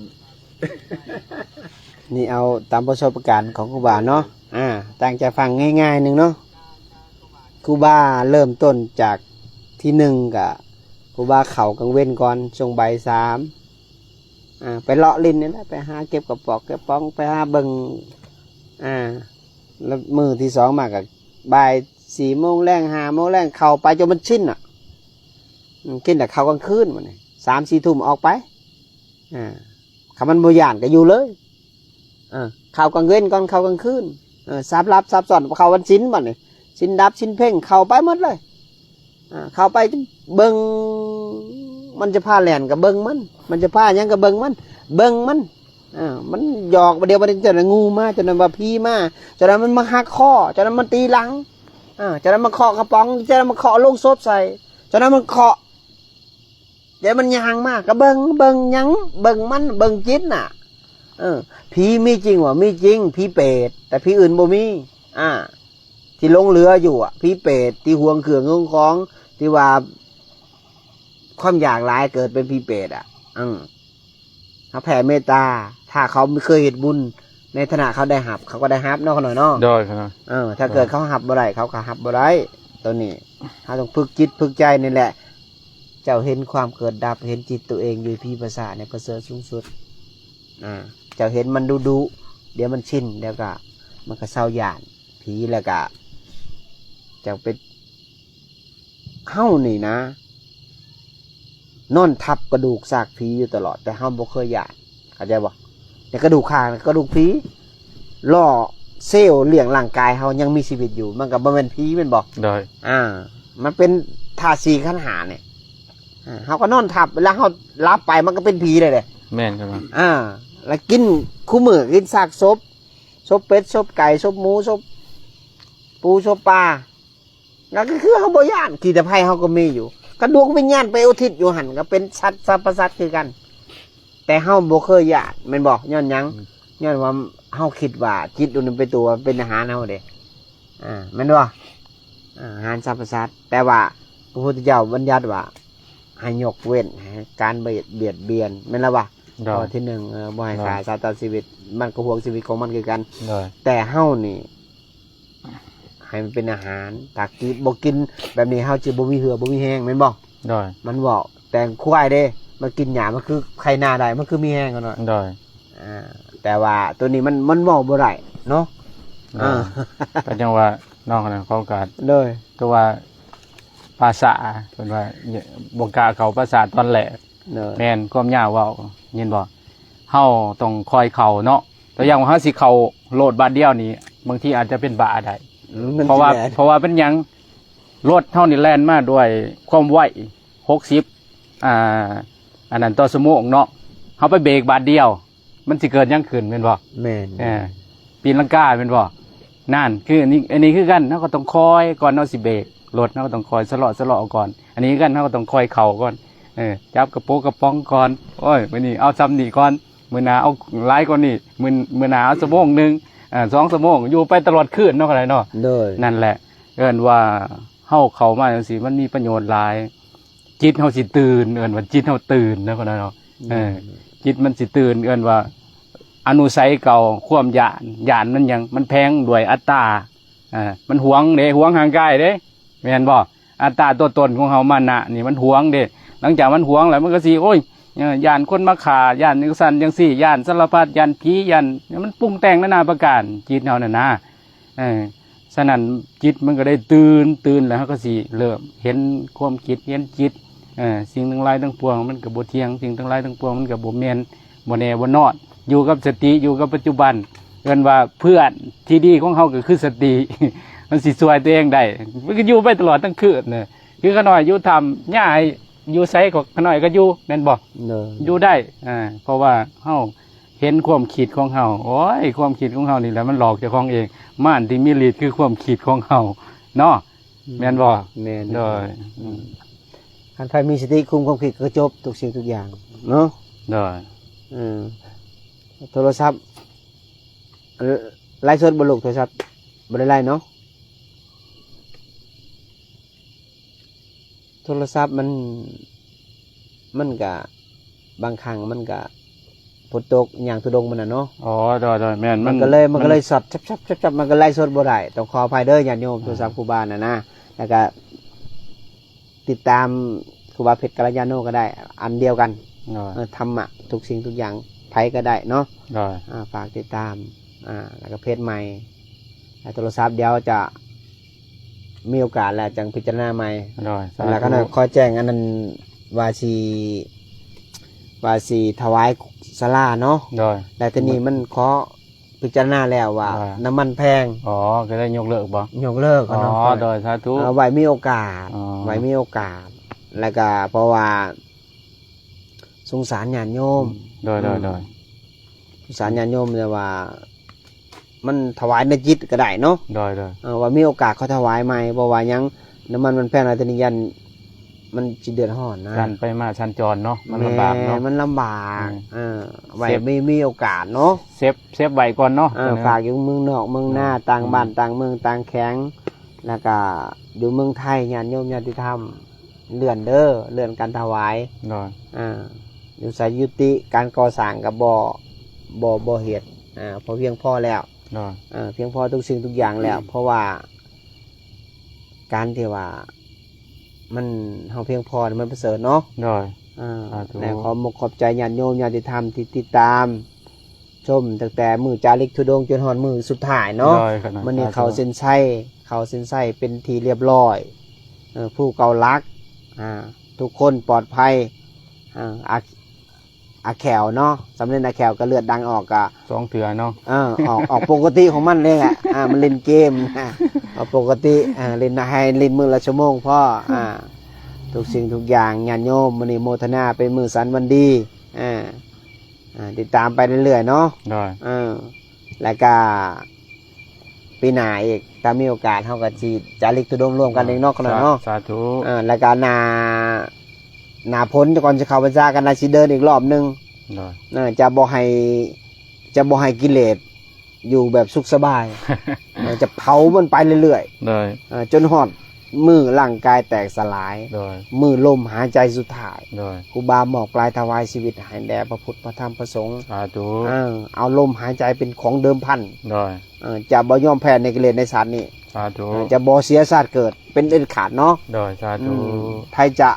ນີ້ເອົາຕາມປະສົບການຂອງຄູບາເນາະ. ອ່າ ຕັ້ງໃຈຟັງງ່າຍໆໜຶ່ງເນາະ. ຄູບາເລີ່ມຕົ້ນຈາກທີໜຶ່ງກະ ຄູບາເຂົ້າກາງເວັນກ່ອນ ຊ່ວງບ່າຍສາມ ອ່າ ໄປເລາະຫຼິ້ນນີ້ແຫຼະ ໄປຫາເກັບກະປອກກະປ໋ອງ ໄປຫາເບິ່ງ ອ່າ ແລ້ວມື້ທີສອງມາກໍບ່າຍສີ່ໂມງແລງ ຫ້າໂມງແລງ ເຂົ້າໄປຈົນມັນຊິນນະ. ອືມ ກິນແຕ່ເຂົ້າກາງຄືນ ບາດນີ້ສາມສີ່ທຸ່ມອອກໄປ. ອ່າ ຄັນມັນບໍ່ຢ້ານກໍຢູ່ເລີຍ. ເອີ ເຂົ້າກາງເວັນກ່ອນ ເຂົ້າກາງຄືນ ເອີ ສັບຫຼັບສັບຊ້ອນ ເຂົ້າວັນສິນ ບາດນີ້ສິນດັບສິນເພັງ ເຂົ້າໄປໝົດເລີຍ. ອ່າ ເຂົ້າໄປເບິ່ງ ມັນຈະພາແລ່ນກໍເບິ່ງມັນ ມັນຈະພາຫຍັງກໍເບິ່ງມັນ ເບິ່ງມັນ. ອ່າ ມັນຢອກ ບາດດຽວ ບາດນີ້ ຈັ່ງນັ້ນງູມາ ຈັ່ງນັ້ນວ່າຜີມາ ຈັ່ງນັ້ນມັນມາຫັກຄໍ ຈັ່ງນັ້ນມັນຕີຫຼັງ ອ່າ ຈັ່ງນັ້ນມັນເຄາະກະປ໋ອງ ຈັ່ງນັ້ນມັນເຄາະໂລງສົບໃສ່ ຈັ່ງນັ້ນມັນເຄາະ ແຕ່ມັນຍ່າງມາກໍເບິ່ງ ເບິ່ງຫຍັງ ເບິ່ງມັນ ເບິ່ງຈິດນະ. ເອີ ຜີມີຈິງບໍ່? ມີຈິງ ຜີເປດ ແຕ່ຜີອື່ນບໍ່ມີ. ອ່າ ທີ່ຫຼົງເຫຼືອຢູ່ອະ ຜີເປດ ທີ່ຫວງເຄື່ອງຫວງຂອງ ທີ່ວ່າຄວາມຢາກຫຼາຍເກີດເປັນຜີເປດອະ. ເອີ ເຮົາແຜ່ເມດຕາ ຖ້າເຂົາເຄີຍເຮັດບຸນ ໃນຖານະເຂົາໄດ້ຮັບ ເຂົາກໍໄດ້ຮັບເນາະ ຂະນ້ອຍເນາະ. ໂດຍ ຂະນ້ອຍ ເອີ ຖ້າເກີດເຂົາຮັບບໍ່ໄດ້ ເຂົາກໍຮັບບໍ່ໄດ້. ໂຕນີ້ເຮົາຕ້ອງຝຶກຈິດຝຶກໃຈນີ້ແຫຼະ. ເຈົ້າເຫັນຄວາມເກີດດັບ ເຫັນຈິດໂຕເອງຢູ່ໃນຜີປາສາດນີ້ປະເສີດສູງສຸດ. ອ່າ ເຈົ້າເຫັນມັນດຸໆ ດຽວມັນຊິນ ດຽວກະ ມັນກະເຊົາຢ້ານຜີ ແລ້ວກະ ເຈົ້າໄປ ເຮົານີ້ນະ ນອນທັບກະດູກຊາກຜີຢູ່ຕະຫຼອດ ແຕ່ເຮົາບໍ່ເຄີຍຢ້ານ ເຂົ້າໃຈບໍ່? ແຕ່ກະດູກຂ້າງ ກະດູກຜີ ລໍ້ເຊວລ້ຽງຮ່າງກາຍເຮົາຍັງມີຊີວິດຢູ່ ມັນກໍບໍ່ແມ່ນຜີແມ່ນບໍ່? ໂດຍ ອ່າ ມັນເປັນທາດສີ່ຂັນຫ້ານີ້. ອ່າ ເຮົາກໍນອນທັບ ເວລາເຮົາຫຼັບໄປມັນກໍເປັນຜີເລີຍເດ້. ແມ່ນຄັບ ອ່າ ແລ້ວກິນ ຄູ່ມື້ກິນຊາກສົບ ສົບເປັດ ສົບໄກ່ ສົບໝູ ສົບປູ ສົບປາ ກໍຄືເຮົາບໍ່ຢ້ານ ຂີ້ຕະໄພເຮົາກໍມີຢູ່ ກະດວງວິນຍານໄປອຸທິດຢູ່ຫັ້ນ ກໍເປັນສັດສັບພະສັດຄືກັນ ແຕ່ເຮົາບໍ່ເຄີຍຢ້ານແມ່ນບໍ່? ຍ້ອນຫຍັງ? ອືມ ຍ້ອນວ່າເຮົາຄິດວ່າຈິດໂຕນີ້ເປັນຕົວເປັນອາຫານເຮົາເດ້ ອ່າ ແມ່ນບໍ່? ອາ ອາຫານສັບພະສັດ ແຕ່ວ່າພະພຸດທະເຈົ້າບັນຍັດວ່າ ໃຫ້ຍົກເວັ້ນ ໃຫ້ການບຽດ ບຽດບຽນ ແມ່ນລະວະ? ໂດຍ ຂໍ້ທີໜຶ່ງ ເອີ ບໍ່ໃຫ້ ໂດຍ ຂ້າສັດຕັດຊີວິດ ມັນກໍຫວງຊີວິດຂອງມັນຄືກັນ ໂດຍ ແຕ່ເຮົານີ້ ໃຫ້ມັນເປັນອາຫານ ຖ້າກິນ ບໍ່ກິນແບບນີ້ ເຮົາຈະບໍ່ມີເຫື່ອບໍ່ມີແຮງ ແມ່ນບໍ່? ໂດຍ ມັນເວົ້າ ແຕ່ງຄວາຍເດ້ ມັນກິນຫຍ້າ ມັນຄືໄຖນາໄດ້ ມັນຄືມີແຮງ ເນາະ ໂດຍ ອ່າ ແຕ່ວ່າໂຕນີ້ມັນ ມັນເວົ້າບໍ່ໄດ້ເນາະ ໂດຍ ອ່າ ກໍຈັ່ງວ່າເນາະ ເຂົາກໍ ໂດຍ ຄືວ່າພາສາ ເພິ່ນວ່າບໍ່ກ້າເຂົ້າພາສາຕອນແລກ ໂດຍ ແມ່ນຄວາມຍາວເວົ້າ ຍິນບໍ່? ເຮົາຕ້ອງຄ່ອຍເຂົ້າເນາະ ຕົວຢ່າງວ່າເຮົາຊິເຂົ້າໂລດບາດດຽວນີ້ ບາງທີອາດຈະເປັນບ້າໄດ້ ອືມ ເພາະວ່າ ມັນຊິແລ່ນ ເພາະວ່າເປັນຫຍັງ? ລົດເຮົານີ້ແລ່ນມາດ້ວຍຄວາມໄວ ຫົກສິບ ອ່າ ອັນນັ້ນຕໍ່ຊົ່ວໂມງເນາະ ເຮົາໄປເບຣກບາດດຽວ ມັນຊິເກີດຫຍັງຂຶ້ນແມ່ນບໍ່? ແມ່ນ ເອີ ຕີນລັງກາແມ່ນບໍ່? ນັ້ນ ຄືອັນນີ້ ອັນນີ້ຄືກັນ ເຮົາກໍຕ້ອງຄ່ອຍ ກ່ອນເຮົາຊິເບຣກລົດ ເຮົາກໍຕ້ອງຄ່ອຍຊະເລາະ ຊະເລາະກ່ອນ ອັນນີ້ຄືກັນ ເຮົາກໍຕ້ອງຄ່ອຍເຂົ້າກ່ອນ ເອີ ຈັບກະໂປະກະປ໋ອງກ່ອນ ໂອ້ຍ ມື້ນີ້ເອົາຊ່ຳນີ້ກ່ອນ ມື້ໜ້າເອົາຫຼາຍກວ່ານີ້ ມື້ ມື້ໜ້າເອົາຊົ່ວໂມງໜຶ່ງ ເອີ ສອງຊົ່ວໂມງ ຢູ່ໄປຕະຫຼອດຄືນເນາະ ກໍໄດ້ເນາະ ໂດຍ ນັ້ນແຫຼະ ເອີ້ນວ່າເຮົາເຂົ້າມາຈັ່ງຊີ້ ມັນມີປະໂຫຍດຫຼາຍ ຈິດເຮົາຊິຕື່ນ ເອີ້ນວ່າຈິດເຮົາຕື່ນນະ ເນາະ ອືມ ເອີ ຈິດມັນຊິຕື່ນ ເອີ້ນວ່າອະນຸໄສເກົ່າ ຄວາມຢ້ານ ຢ້ານມັນຫຍັງ? ມັນແຝງດ້ວຍອັດຕາ ເອີ ມັນຫວງເດ້ ຫວງຮ່າງກາຍເດ້ ແມ່ນບໍ່? ອັດຕາຕົວຕົນຂອງເຮົາ ມານະນີ້ມັນຫວງເດ້ ຫຼັງຈາກມັນຫວງແລ້ວ ມັນກໍຊິ ໂອ້ຍ ເອີ ຢ້ານຄົນມາຂ້າ ຢ້ານຈັ່ງຊັ້ນຈັ່ງຊີ້ ຢ້ານສາລະພັດ ຢ້ານຜີ ຢ້ານ ມັນປຸງແຕ່ງນານາປະການ ຈິດເຮົານັ້ນນະ ເອີ ສະນັ້ນ ຈິດມັນກໍໄດ້ຕື່ນ ຕື່ນແລ້ວເຮົາກໍຊິເລີ່ມເຫັນຄວາມຄິດ ເຫັນຈິດ ເອີ ສິ່ງທັງຫຼາຍທັງປວງມັນກໍບໍ່ທ່ຽງ ສິ່ງທັງຫຼາຍທັງປວງມັນກໍບໍ່ແມ່ນ ບໍ່ແນ່ບໍ່ນອນ ຢູ່ກັບສະຕິ ຢູ່ກັບປັດຈຸບັນ ເອີ້ນວ່າເພື່ອນທີ່ດີຂອງເຮົາກໍຄືສະຕິ ມັນຊິຊ່ວຍຕົວເອງໄດ້ ມັນກໍຢູ່ໄປຕະຫຼອດທັງຄືນນະ ຄືຂ້ານ້ອຍຢູ່ຖ້ຳ ຍ້າຍຢູ່ໃສກໍຂ້ານ້ອຍກໍຢູ່ ແມ່ນບໍ່? ໂດຍ ຢູ່ໄດ້ ເອີ ເພາະວ່າເຮົາ ເຫັນຄວາມຄິດຂອງເຮົາ ໂອ້ຍ ຄວາມຄິດຂອງເຮົານີ້ແຫຼະ ມັນຫຼອກເຈົ້າຂອງເອງ ມານທີ່ມີລິດຄືຄວາມຄິດຂອງເຮົາເນາະ ອືມ ແມ່ນບໍ່? ແມ່ນ ໂດຍ ອືມ ອືມ ຄັນໃຜມີສະຕິຄຸມຄວາມຄິດກໍຈົບທຸກສິ່ງທຸກຢ່າງເນາະ ໂດຍ ເອີ ໂທລະສັບ ເອີ ໄລຟ໌ສົດບໍ່ລູກ? ໂທລະສັບບໍ່ໄດ້ໄລຟ໌ເນາະ? ໂທລະສັບມັນ ມັນກະ ບາງຄັ້ງມັນກະຝົນຕົກ ຍ່າງທຸດົງມັນນະເນາະ ອໍ ໂດຍໆ ແມ່ນ ມັນ ມັນກໍເລີຍ ມັນກໍເລີຍຊັອດ ຊັບໆໆ ມັນກໍໄລຟ໌ສົດບໍ່ໄດ້ ຕ້ອງຂໍອະໄພເດີຍາດໂຍມ ອ່າ ໂທລະສັບຄູບານັ້ນນະ ແລ້ວກະຕິດຕາມຄູບາເພັດກັນລະຍາໂນກໍໄດ້ ອັນດຽວກັນ ໂດຍ ເອີ ທຳມະທຸກສິ່ງທຸກຢ່າງ ໃຜກໍໄດ້ເນາະ ໂດຍ ອ່າ ຝາກຕິດຕາມ ອ່າ ແລ້ວກໍເພຈໃໝ່ ແລ້ວໂທລະສັບດຽວຈະ ມີໂອກາດແລ້ວຈັ່ງພິຈາລະນາໃໝ່ ໂດຍ ສາທຸ ແລ້ວກໍຂໍແຈ້ງອັນນັ້ນວ່າຊິ ວ່າຊິຖວາຍສາລາເນາະ ໂດຍ ແລ້ວທີນີ້ມັນຂໍພິຈາລະນາແລ້ວວ່າ ໂດຍ ນ້ຳມັນແພງ ອໍ ກໍໄດ້ຍົກເລີກບໍ່? ຍົກເລີກ ອໍ ເນາະ ໂດຍ ສາທຸ ເອີ ໄວ້ມີໂອກາດ ອໍ ໄວ້ມີໂອກາດ ແລ້ວກໍເພາະວ່າ ສົງສານຍາດໂຍມ ອືມ ໂດຍ ອືມ ໂດຍ ໂດຍ ສົງສານຍາດໂຍມ ແຕ່ວ່າມັນຖວາຍໃນຈິດກໍໄດ້ເນາະ ໂດຍ ໂດຍ ເອີ ວ່າມີໂອກາດຄ່ອຍຖວາຍໃໝ່ ເພາະວ່າຫຍັງ ນ້ຳມັນມັນແພງ ແລ້ວທີນີ້ຢ້ານມັນຊິເດືອດຮ້ອນນະ ການໄປມາສັນຈອນເນາະ ມັນລຳບາກເນາະ ແມ່ນ ມັນລຳບາກ ອືມ ເອີ ໄວ້ ເຊຟ ມີ ມີໂອກາດເນາະ ເຊຟ ເຊຟໄວ້ກ່ອນເນາະ ເອີ ເພິ່ນນະ ຝາກຢູ່ເມືອງນອກເມືອງນາ ອືມ ຕ່າງບ້ານ ອືມ ຕ່າງເມືອງ ຕ່າງແຂວງ ແລ້ວກໍຢູ່ເມືອງໄທ ຍາດໂຍມຍາດຕິທຳ ເລື່ອນເດີ ເລື່ອນການຖວາຍ ໂດຍ ອ່າ ຢູ່ໃສຍຸຕິ ການກໍ່ສ້າງກໍບໍ່ ບໍ່ ບໍ່ເຮັດ ອ່າ ເພາະພຽງພໍແລ້ວ ໂດຍ ອ່າ ພຽງພໍທຸກສິ່ງທຸກຢ່າງແລ້ວ ເພາະວ່າການທີ່ວ່າມັນ ເຮົາພຽງພໍນີ້ມັນປະເສີດເນາະ ໂດຍ ອ່າ ສາທຸ ແລະ ຂໍມຸກຂອບໃຈຍາດໂຍມຍາດຕິທຳທີ່ຕິດຕາມ ຊົມຕັ້ງແຕ່ມື້ຈາລິກທຸດົງຈົນຮອດມື້ສຸດທ້າຍເນາະ ໂດຍ ມື້ນີ້ເຂົ້າເສັ້ນໄຊ ເຂົ້າເສັ້ນໄຊເປັນທີ່ລຽບລ້ອຍ ເອີ ພູເກົ້າຫຼັກ ອ່າ ທຸກຄົນປອດໄພ ອ່າ ອາ ອາແຂ້ວເນາະ ສຳເລັດອາແຂ້ວກໍເລືອດດັງອອກກະ ສອງເທື່ອເນາະ ເອີ ອອກ ອອກປົກກະຕິຂອງມັນເລີຍແຫຼະ ອ່າ ມັນຫຼິ້ນເກມ ອອກປົກກະຕິ ອ່າ ຫຼິ້ນໃຫ້ຫຼິ້ນມື້ລະຊົ່ວໂມງພໍ ອ່າ ທຸກສິ່ງທຸກຢ່າງ ຍາດໂຍມ ມື້ນີ້ໂມທະນາເປັນມື້ສັນວັນດີ ອ່າ ອ່າ ຕິດຕາມໄປເລື້ອຍໆເນາະ ໂດຍ ເອີ ແລ້ວກະປີໜ້າອີກ ຖ້າມີໂອກາດເຮົາກໍຊິຈາລິກທຸດົງຮ່ວມກັນອີກເນາະ ເນາະ ສາທຸ ເອີ ແລ້ວກະໜ້າ ໜ້າຝົນ ກ່ອນຊິເຂົ້າພັນສາກໍໜ້າຊິເດີນອີກລອບໜຶ່ງ ໂດຍ ເອີ ຈະບໍ່ໃຫ້ ຈະບໍ່ໃຫ້ກິເລດ ຢູ່ແບບສຸກສະບາຍ ເອີ ຈະເຜົາມັນໄປເລື້ອຍໆ ໂດຍ ເອີ ຈົນຮອດມື້ຮ່າງກາຍແຕກສະຫຼາຍ ໂດຍ ມື້ລົມຫາຍໃຈສຸດທ້າຍ ໂດຍ ຄູບາມອບກາຍຖວາຍຊີວິດໃຫ້ແດ່ພະພຸດ ພະທຳ ພະສົງ ສາທຸ ເອີ ເອົາລົມຫາຍໃຈເປັນຂອງເດີມພັນ ໂດຍ ເອີ ຈະບໍ່ຍອມແພ້ໃນກິເລດໃນຊາດນີ້ ສາທຸ ເອີ ຈະບໍ່ເສຍຊາດເກີດເປັນເດັດຂາດເນາະ ໂດຍ ສາທຸ ອືມ ໃຜຈະ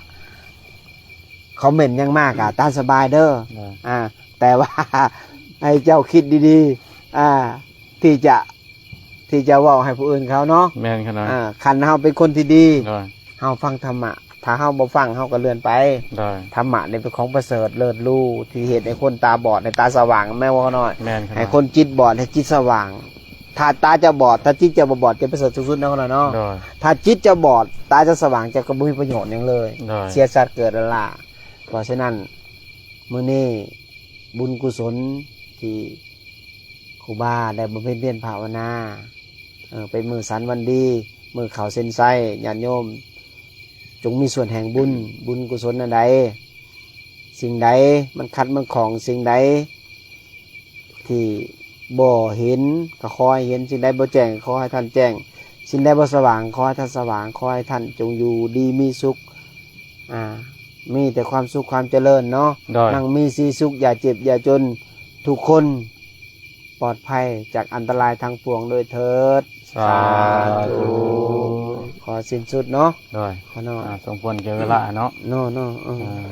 ຄອມເມັນຫຍັງມາກະຕາມສະບາຍເດີ ໂດຍ ອ່າ ແຕ່ວ່າໃຫ້ເຈົ້າຄິດດີໆ ອ່າ ທີ່ຈະ ທີ່ຈະເວົ້າໃຫ້ຜູ້ອື່ນເຂົາເນາະ ແມ່ນຂະໜາດ ອ່າ ຄັນເຮົາເປັນຄົນທີ່ດີ ໂດຍ ເຮົາຟັງທຳມະ ຖ້າເຮົາບໍ່ຟັງເຮົາກໍເລື່ອນໄປ ໂດຍ ທຳມະນີ້ເປັນຂອງປະເສີດເລີດຫຼູ່ ທີ່ເຮັດໃຫ້ຄົນຕາບອດໃຫ້ຕາສະຫວ່າງ ແມ່ນບໍ່ຂະນ້ອຍ? ແມ່ນຂະນ້ອຍ ໃຫ້ຄົນຈິດບອດໃຫ້ຈິດສະຫວ່າງ ຖ້າຕາເຈົ້າບອດ ຖ້າຈິດເຈົ້າບໍ່ບອດ ຈະປະເສີດສູງສຸດເນາະຂະນ້ອຍເນາະ ໂດຍ ຖ້າຈິດເຈົ້າບອດ ຕາເຈົ້າສະຫວ່າງ ເຈົ້າກໍບໍ່ມີປະໂຫຍດຫຍັງເລີຍ ໂດຍ ເສຍຊາດເກີດແລ້ວລະ ເພາະສະນັ້ນ ມື້ນີ້ບຸນກຸສົນທີ່ຄູບາໄດ້ບຳເພັນພຽນພາວະນາ ເອີ ເປັນມື້ສັນວັນດີ ມື້ເຂົ້າເສັ້ນໄຊ ຍາດໂຍມຈົ່ງມີສ່ວນແຫ່ງບຸນ ບຸນກຸສົນອັນໃດ ສິ່ງໃດມັນຂັດມັນຂ້ອງ ສິ່ງໃດທີ່ບໍ່ເຫັນກໍຂໍໃຫ້ເຫັນ ສິ່ງໃດບໍ່ແຈ້ງກໍຂໍໃຫ້ທ່ານແຈ້ງ ສິ່ງໃດບໍ່ສະຫວ່າງຂໍໃຫ້ທ່ານສະຫວ່າງ ຂໍໃຫ້ທ່ານຈົ່ງຢູ່ດີມີສຸກ ອ່າ ມີແຕ່ຄວາມສຸກຄວາມຈະເລີນເນາະ ໂດຍ ຮັ່ງມີສີສຸກ ຢ່າເຈັບຢ່າຈົນ ທຸກຄົນປອດໄພຈາກອັນຕະລາຍທັງປວງດ້ວຍເທີດ ສາທຸ ສາທຸ ຂໍສິ້ນສຸດເນາະ ໂດຍ ຂໍເນາະ ອ່າ ສົມຄວນແກ່ເວລາເນາະ ເນາະ ເນາະ ເອີ ອ່າ